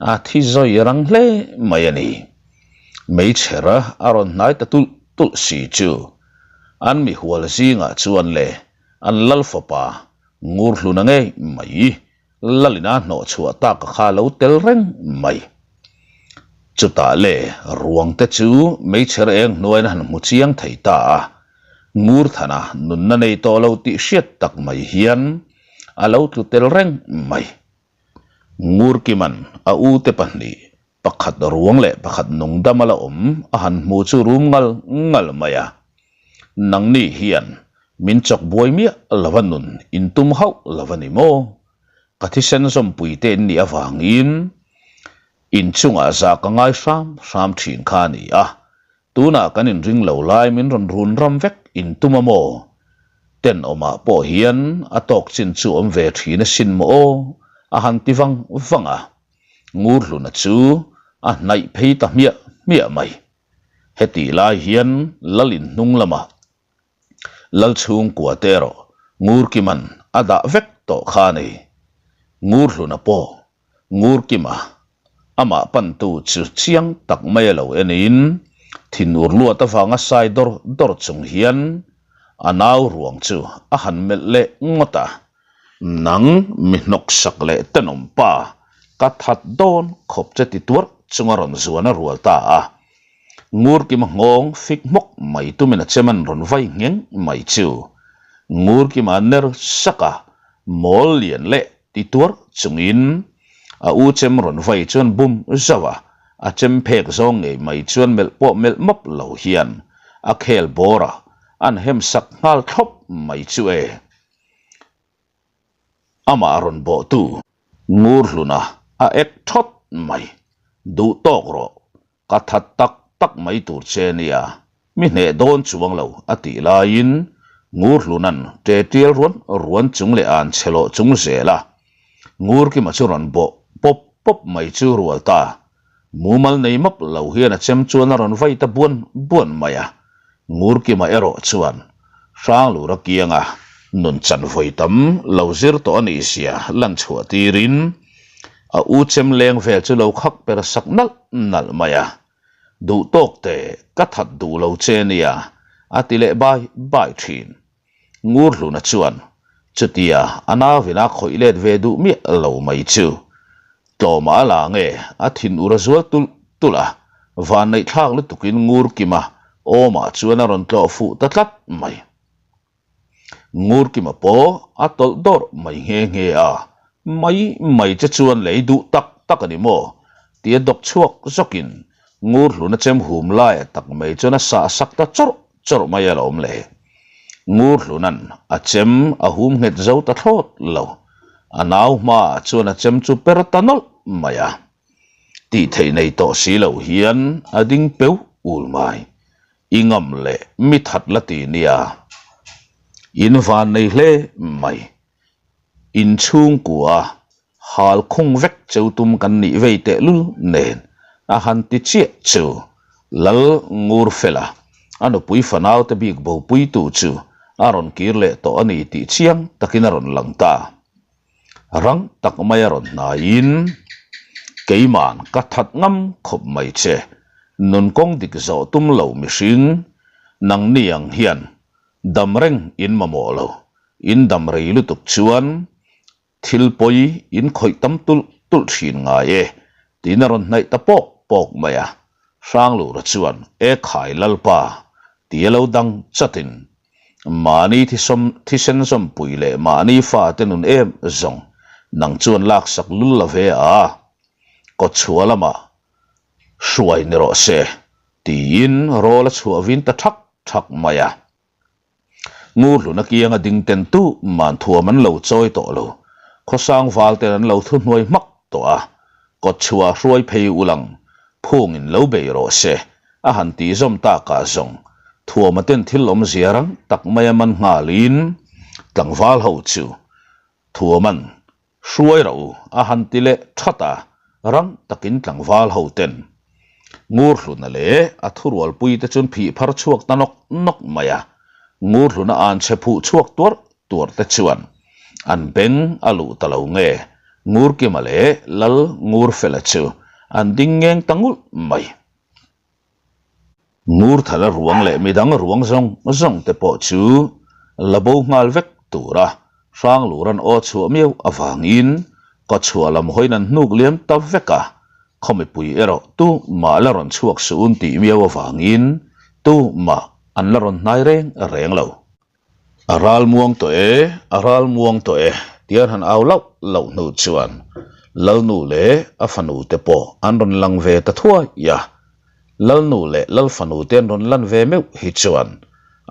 a thi zawi rang hle mai a ni. Meichher a rawn hnai ta tulh tulh si chu an mihual zingah chuan le an lal fapa Ngurhluna ngei mai Lalina hnawh chhuah tak a kha lo tel reng mai. Chutah le ruang te chu meichher eng hnuaiin a han hmu chiang thei ta a, Ngurthana nunna nei tawh lo tih hriat tak mai hian a lo tlu tel reng mai. Ngurkiman a ute pahnih, pakhat ruang leh pakhat nungdam a la awm a han hmu chu rum ngal ngal mai a. Nangni hian min chawk buai miah lova nun in tum hauh lo a ni maw? Ka thisen zawmpui te in nih avangin in chungah za ka ngai hram hram thin kha a ni a, tunah kan inring lo lai min rawn run ram vek in tum a maw? Tenawmah pawh hian a tawk chin chu awm ve thin asin maw aw? a han ti vang vang a, Ngurhluna chu a hnaih phei ta hmiah hmiah mai. Hetih lai hian Lalin hnung lamah Lal chhungkua te erawh Ngurkima'n a dah vek tawh kha a ni. Ngurhluna pawh Ngurkima amah pantu chu chiang tak mai a lo enin thinur luat avanga sai dawr dawr chung hian a nau ruang chu a han melh leh ngawt a. Nang mi hnawksak leh tenawm pa, ka that dawn khawp che ti tuarh chunga rawn zuan a rual ta a. Ngurkima nghawng fik hmawk mai tumin a chem an rawn vai ngheng mai chu. Ngurkima a ner sak a, mawl lian leh ti tuarh chungin a u chem rawn vai chuan bum zauh a, a chem phek zawng ngei mai chuan melh pawh melh mawp lo hian a khel bawr a, an hem sak nghal thlawp mai chu e. Amah rawn bawhtu Ngurhluna a ek thawt mai. Duh tawk rawh, ka that tak tak mai tur che nia, mi hneh dawn chuang lo a tih laiin Ngurhluna'n ṭe ṭial ruan ruan chung leh an chhe lawh chung zel a. Ngurkima chu rawn bawh pawp pawp mai chu rual ta. Mumal nei map lo hian a chem chuan a rawn vai ta buan buan mai a. Ngurkima erawh chuan Hranglura kianga nun chan vawi tam lo zir tawh a nih zia lan chhuah tirin a u chem leng vel chu lo khak per sak nalh nalh mai a. Duh tawk teh ka that duh lo che nia a ti leh bai bai thin. Ngurhluna chuan chutia a nauvin a khawih let ve duh miah lo mai chu tlawmah a la nge a thinur a zual tulh tulh a, vanneih thlak lutukin Ngurkima awmah chuan a rawn tlawh fuh ta tlat mai. Ngurkima pawh a tawlh dawrh mai nghe nghe a. Mai mai che chuan lei duh tak tak a ni maw? Tia dawk chhuak zawkin ngur hluna chem hum laia tak mai chuan a sah sak ta chawrh chawrh mai alawm le. Ngur hlunan a chem a hum nghet zo ta thlawt lo. A nau hmaah chuan a chem chu per ta nawlh mai a. Tih theih nei tawh si lo hian a ding peu ul mai. I ngam leh mi that la ti nia. In van nei hle mai. Inchhungkua hal khung vek cheu tum kan nih vei tehlul nen a han ti chiah chu Lal Ngurfela, a nupui fanaute bik bopuitu chu a rawn kir leh tawh a ni tih chiang takin a rawn lang ta. Rang tak mai a rawn hnaiin, Keiman ka that ngam khawp mai che, nun kawng dik zawh tum lo mihring, nangni ang hian dam reng in mamawh lo, In dam rei lutuk chuan thil pawi in khawih tam tulh tulh thin ngai e, tiin a rawn hnaih ta pawk pawk mai a. Hranglura chuan E khai Lalpa tia lo dang chatin mahni thisawm thisen zawmpui leh mahni fate nun em zawng nang chuan laksak lul la ve a, kawtchhuah lamah hruai ni rawh se tiin rawl a chhuah vin ta thak thak mai a. Ngurhluna kianga ding ten tu man thuam an lo chawi tawh lo. Khawsang val ten an lo thu hnuai hmak tawh a, kawtchhuah hruai phei ulang phungin lo bei rawh se a han tih zawm takah zawng thuama ten thil awmzia rang tak maia man nghalin tlangval ho chu thuaman Hruai rawh u, a han ti leh that a, rang takin tlangval ho ten Ngurhluna leh a thurualpui te chuan phih phar chhuak ta nawk nawk mai a, Ngurhluna an chhe phuh chhuak tuarh tuarh te chuan an beng a luh ta lo nge, Ngurkima leh Lal Ngurfela chu an ding ngeng ta ngulh mai. Ngurthala ruang leh midang ruang zawng zawng te pawh chu la bo nghal vek tura Hranglur an aw chhuah miau avangin kawchhuah lam hawiin an hnuk liam ta vek a, khaw mipui erawh tu mah la rawn chhuak suh un tih miau avangin tu mah an la rawn hnai reng reng lo. A ral muang tawh e, a ral muang tawh e, tia an han au lauh lauh hnu chuan Lalnu leh a fanu te pawh an rawn lang ve ta thuai a. Lalnu leh Lalfanu te an rawn lan ve meuh hi chuan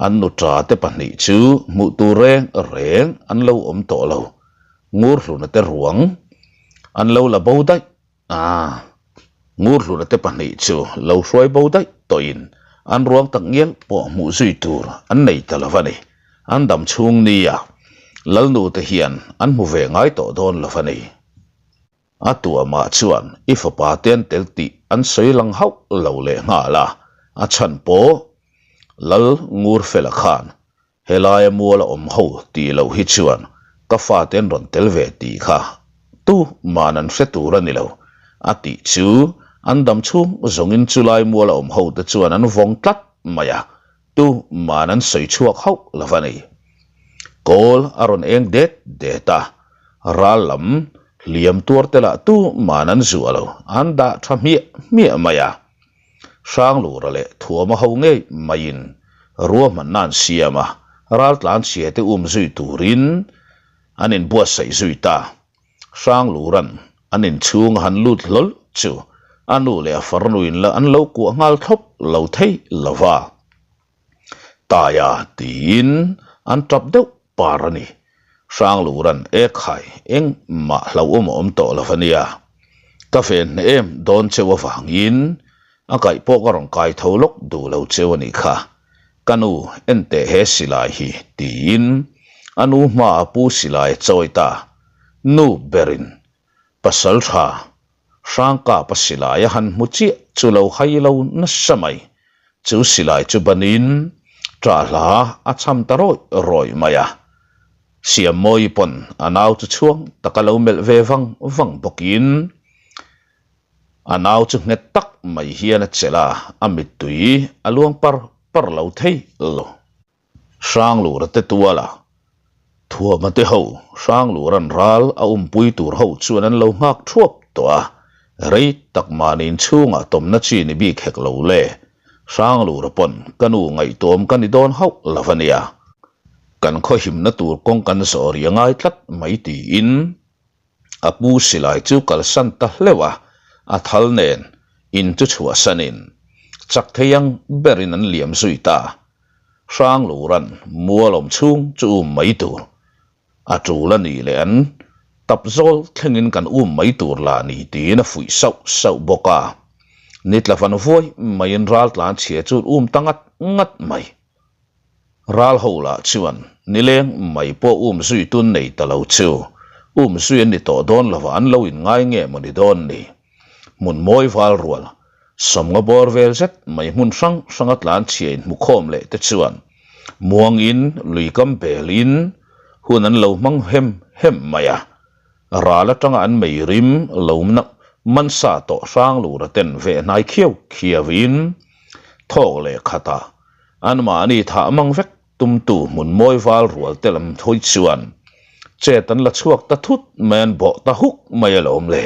an nuṭa te pahnih chu hmuh tur reng reng an lo awm tawh lo. Ngurhluna te ruang an lo la bo daih A, Ngurhluna te pahnih chu lo hruai bo daih tawhin an ruang tak ngial pawh hmuh zui tur an nei ta lo a ni. An dam chhung nia Lalnu te hian an hmu ve ngai tawh dawn lo a ni. A tuamah chuan i fapa te an tel tih an sawi lang hauh lo leh nghal a, a chhan pawh Lal Ngurfela khan Helaia mual a awm ho tih loh hi chuan ka fate an rawn tel ve tih kha tu man an hre tur a ni lo, a tih chu an dam chhung zawngin chulai mual a awm ho te chuan an vawng tlat mai a, tu man an sawi chhuak hauh lo a ni. Kawl a rawn eng det det a, ral lam hliam tuar te lah tu man an zuah lo, an dah tha hmiah hmiah mai a. Hranglura leh Thuama ho ngei maiin ruahmanna an siam a, raltlanchhia te um zui turin an inbuatsaih zui ta. Hranglura'n an inchhung a han lut hlawl chu a nu leh a farnuin la an lo kuah nghal thlawp lo thei lo va. Taia tiin an tap deuh par a ni. Hranglura'n e khai engmah hlauhawm a awm tawh lo a nia. Ka ven hneh em dawn cheu avangin a kaih pawh ka rawn kai tho lawk duh lo cheu a nih kha. Ka nu enteh he silai hi tiin a nu hmaah a pu silai a chawi ta. Nu berin pasal tha Hrangkapa silai a han hmu chiah chu lo hai lo nasa mai. Chu silai chu banin ṭah hla a cham ta rawih rawih mai a. Siammawi pawn a nau chu chhuang taka lo melh ve vang vang bawkin a nau chu nghet tak mai hian a chelh a, a mittui a luang par par lo thei lo. Hranglura te tuala Thuama te ho Hranglura'n ral a umpui tur ho chuan an lo nghak thuap tawh a, rei tak mahni inchhungah tawmna chi ni bik hek lo le. Hranglura pawn ka nu ngaihtuam ka ni dawn hauh lo a nia. Kan khawhimna tur kawng kan zawh ri a ngai tlat mai tiin. A pu silai chu kalsan ta hleuh a, a thal nen in chu chhuahsanin chak thei ang berin an liam zui ta. Hranglura'n mual awm chhung chu um mai tur a tul a nih leh an tap zawl thlengin kan um mai tur lah ni tiin a fuih sauh sauh bawk a. Ni tla van vuai maiin ral tlan chhia chu um ta ngat ngat mai. Ral ho lah chuan nileng mai pawh um zui tun nei ta lo chu um zui an ni tawh dawn lova an lo inngai nge maw ni dawn ni. Hmun mawi val rual, sawmnga bawr vel zet mai hmun hrang hranga tlan chhia inhmukhawm leh te chuan muangin lui kam belin hun an lo hmang hem hem mai a. Ral atanga an mei rim lo man sa tawh hrang lura ten veh hnai khiau khiauin thawk leh khatah anmahni thah mang vek tumtu hmun mawi val rual te lam thawi chuan chet an la chhuak ta thut mai an bawh ta huk mai alawm le.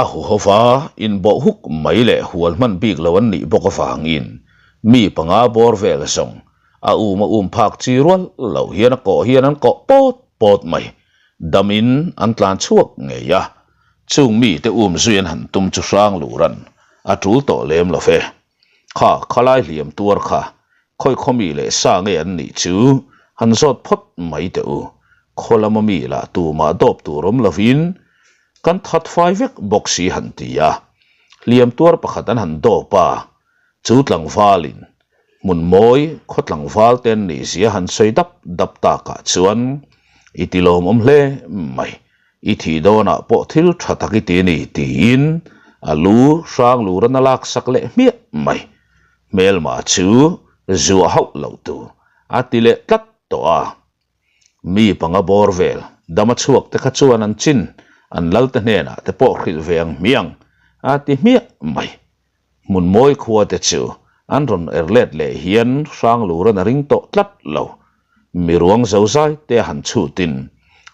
A huhova inbawh huk mai leh hual hman bik lo an nih bawk avangin mi panga bawr vel zawng a um a um phak chi rual loh hian a kawh hian an kawh pawt pawt mai. Damin an tlan chhuak ngei a, chung mite um zui an han tum chu hrang luran a tul tawh lem lo ve. Kha khalai hliam tuar kha khawi khaw mi leh sa nge an nih chu han zawt phawt mai teh u. Khaw lama mi lah tumah dawp tur awm lovin kan that fai vek bawk si han ti a. Hliam tuar pakhat an han dawp a, chu tlangvalin hmun mawi khaw tlangval te an nih zia han sawi dap dap takah chuan i ti lawmawm hle mai. I thih dawnah pawh thil tha tak i ti a ni tiin a lu hrang luran a laksak leh hmiah mai. Hmelma chu zuah hauh loh tur a ti leh tlat tawh a. Mi panga bawr vel dama chhuak te kha chuan an chin an lalte hnenah te pawh hrilh ve ang hmiang a ti hmiah mai. Hmun mawi khua te chu an rawn er let leh hian hrang luran a ring tawh tlat lo. Mi ruang zo zai te a han chhutin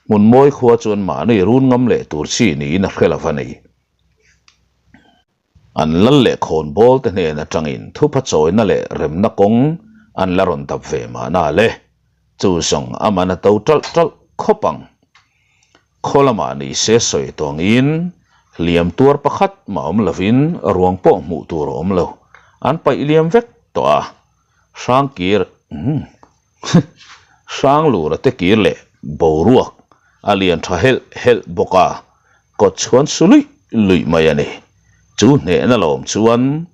hmun mawi khua chu an mahni run ngam leh tur chi niin a hre lo va ni. An lal leh khawn bawl te hnen atangin thupha chawina leh remna kawng an la rawn dap ve mahna le. Chu zawng a man a to ṭalh ṭalh khawp ang. Khaw lamah ni se sawi tawngin hliam tuar pakhat mah awm lovin ruang pawh hmuh tur a awm lo. An paih liam vek tawh a. Hrangkir Hranglura te kir leh boruak a lian tha helh helh bawk a, kawt chhuan su luih luih mai a ni. Chu hnehna lawm chuan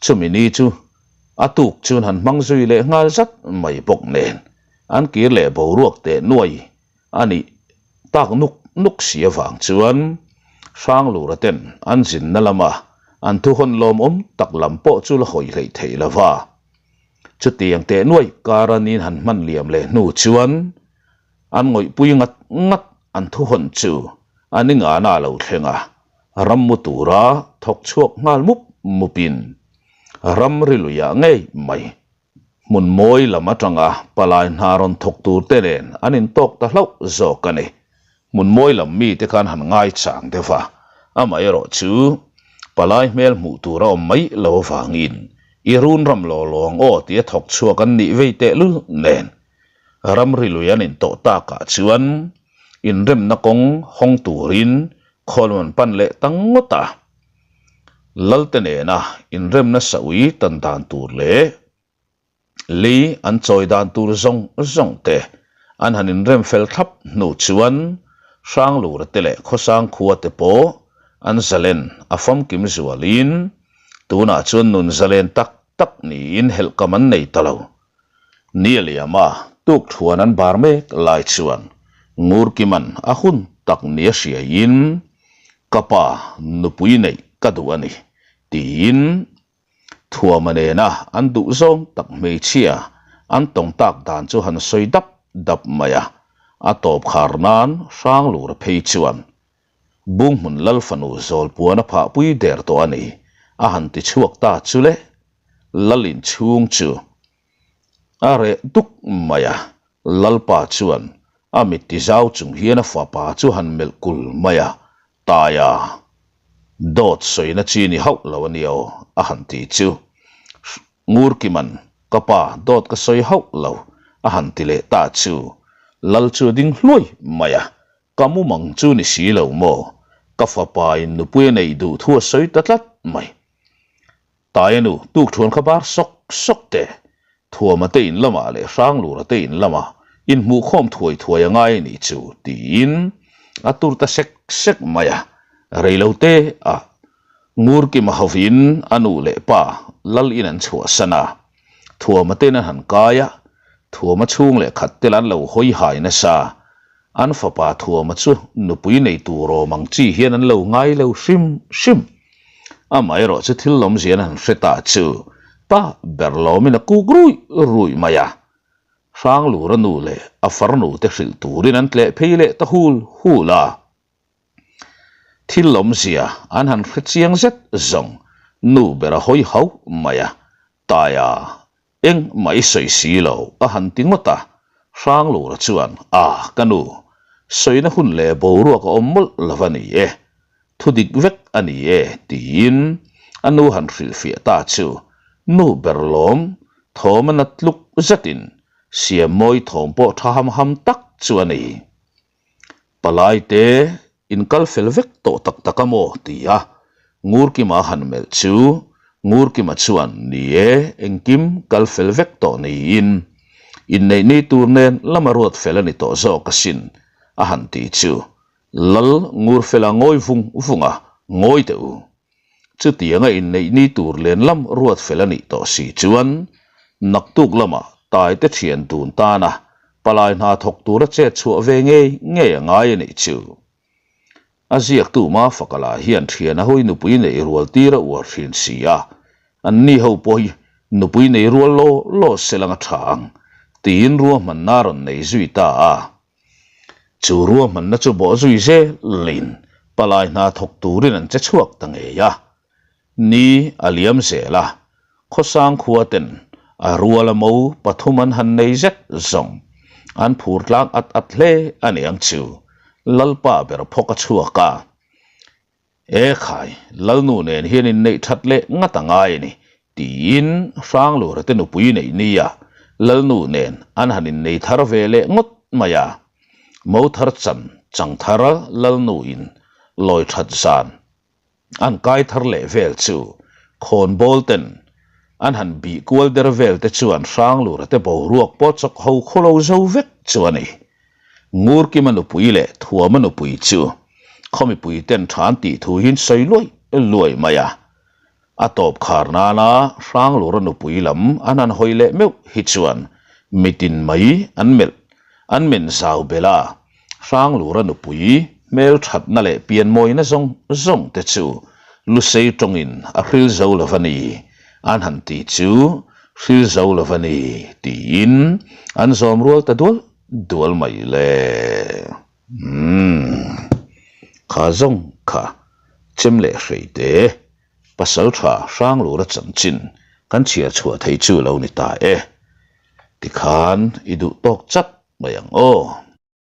chumi ni chu a tuk chuan han hmang zui leh nghal zat mai bawk nen an kir leh boruak teh nuai a nih tak nuk nuk si avang chuan Hranglura ten an zinna lama an thuhawn lawmawm tak lam pawh chu la hawi hleih theih lo va. Chutiang teh nuai kar an in han hman liam leh hnu chuan an ngawihpui ngat ngat an thuhawn chu an i ngahna a lo thleng a, ram mu tura thawk chhuak nghal mup mupin ram ri luiah ngei mai Hmun mawi lam atanga palai hna rawn thawk tur te nen an intawk ta hlauh zawk a ni. Hmun mawi lam mite khan han ngaichang deuh a, amaherawh chu palai hmel hmuh tur a awm mai lo avangin i run ram law law ang aw tia thawk chhuak an nih vei tehlul nen ramri lui an intawh takah chuan inremna kawng hawng turin khawl an pan leh ta ngawt a. Lalte nena inremna saui tan dan tur leh lei an chawi dan tur zawng zawng te an han inrem fel thlap hnu chuan Hranglura te leh Khawsang khua te pawh an zalen a famkim zualin tunah chuan nun zalen tak tak niin helhkam an nei ta lo. Ni a liam a, tuk thuan an bar mek lai chuan Ngurkiman a hun tak ni a hriaiin Ka pa nupui neih ka duh a ni, tiin Thuama nena an duh zawng tak hmeichhia an tawng tak dan chu han sawi dap dap mai a, a tawp khar nan Hranglura phei chuan Bunghmun Lal fanu Zawlpuan a phahpui der tawh a ni, a han ti chhuak ta chu le, Lal inchhung chu a reh duk mai a, Lalpa chuan a mit ti zau chung hian a fapa chu han melh kul mai a, Taia, dawt sawina chi ni hauh lo a nia aw, a han ti chu. Ngurkiman, Ka pa, dawt ka sawi hauh lo, a han ti leh ta chu. Lal chu a ding hluai mai a. Ka mumang chu ni si lo maw? Ka fapa in nupui a neih duh thu a sawi ta tlat mai. Taia nu, tukthuan kha bar sawk sawk teh. Thuama te in lamah leh Hranglura te in lamah inhmuhkhawm thuai thuai a ngai a nih chu, tiin a tur ta sek sek mai a. Reilote ah Ngurkima hovin a nu leh pa lal in an chhuahsan a. Thuama ten an han kai a, Thuama chhung leh khat tel an lo hawi hai nasa. An fapa Thuama chu nupui nei tur awm ang chi hian an lo ngai lo hrim hrim. Amaherawh chu thil lawmzia an han hre ta chu pa ber lawmin a kuk ruih ruih mai a. Hranglura nu leh a farnu te hrilh turin an tleh phei leh ta hul hul a. Thil awmzia an han hre chiang zet zawng nu ber a hawi hauh mai a, Taia eng mah i sawi si lo a han ti ngawt a, Hranglura chuan a ka nu, sawina hun leh boruak a awm mawlh lo a ni e, thu dik vek a ni e tiin a nu han hrilhfiah ta chu nu ber lawm thawm a nat tluk zetin Siammawi thawm pawh tha ham ham tak chu a ni. Palai te in kal fel vek tawh tak tak a maw? ti a Ngurkima han melh chu Ngurkima chuan ni e, engkim kal fel vek tawh niin inneih ni tur nen lama ruat fel a ni tawh zawk asin a han ti chu Lal Ngurfela ngawi vung vung a, ngawi teh u. Chutianga inneih ni tur len lam ruat fel a nih tawh si chuan naktuk lamah Taite thian tun tana palai hna thawk tura chet chhuah ve ngei ngei a ngai a nih chu. A ziaktu Mafakala hian thian a hawi nupui neih rual tir a uar thin si a, anni ho pawh hi nupui nei rual law law se lang a tha ang tiin ruahmanna a rawn nei zui ta a. Chu ruahmanna chu bawh zui zelin palai hna thawk turin an che chhuak ta ngei a. Ni a liam zel a, khawsang khua ten a ruala mo pathum an han nei zet zawng an phur tlang at at hle a niang chu Lalpa ber phawk a chhuak a. E khai, Lalnu nen hian inneih that leh ngat a ngai a ni, tiin Hranglura te nupui neih nia Lalnu nen an han innei thar ve leh ngawt mai a. Mo thar chan chang thar Lalnu in lawi that zan an kai thar leh vel chu khawnbawl ten an han bih kual der vel te chuan Hranglura te boruak pawh chawk ho khawlo zo vek chu a ni. Ngurkima nupui leh Thuama nupui chu khaw mipui ten than tih thu hian sawi luai luai mai a. A tawp khar nana Hranglura nupui lam an han hawi leh meuh hi chuan mitin mai an melh an men zau belh a, Hranglura nupui hmel thatna leh pianmawina zawng zawng te chu Lusei tawngin a hril zo lo va ni an han ti chu hril zo lo va ni tiin an zawm rual ta dual dual mai le. Umm. Kha zawng kha chem leh hrei te pasal tha Hranglura chanchin kan chhiar chhuah thei chu lo ni ta e. Tikhan i duh tawk chat mai ang aw.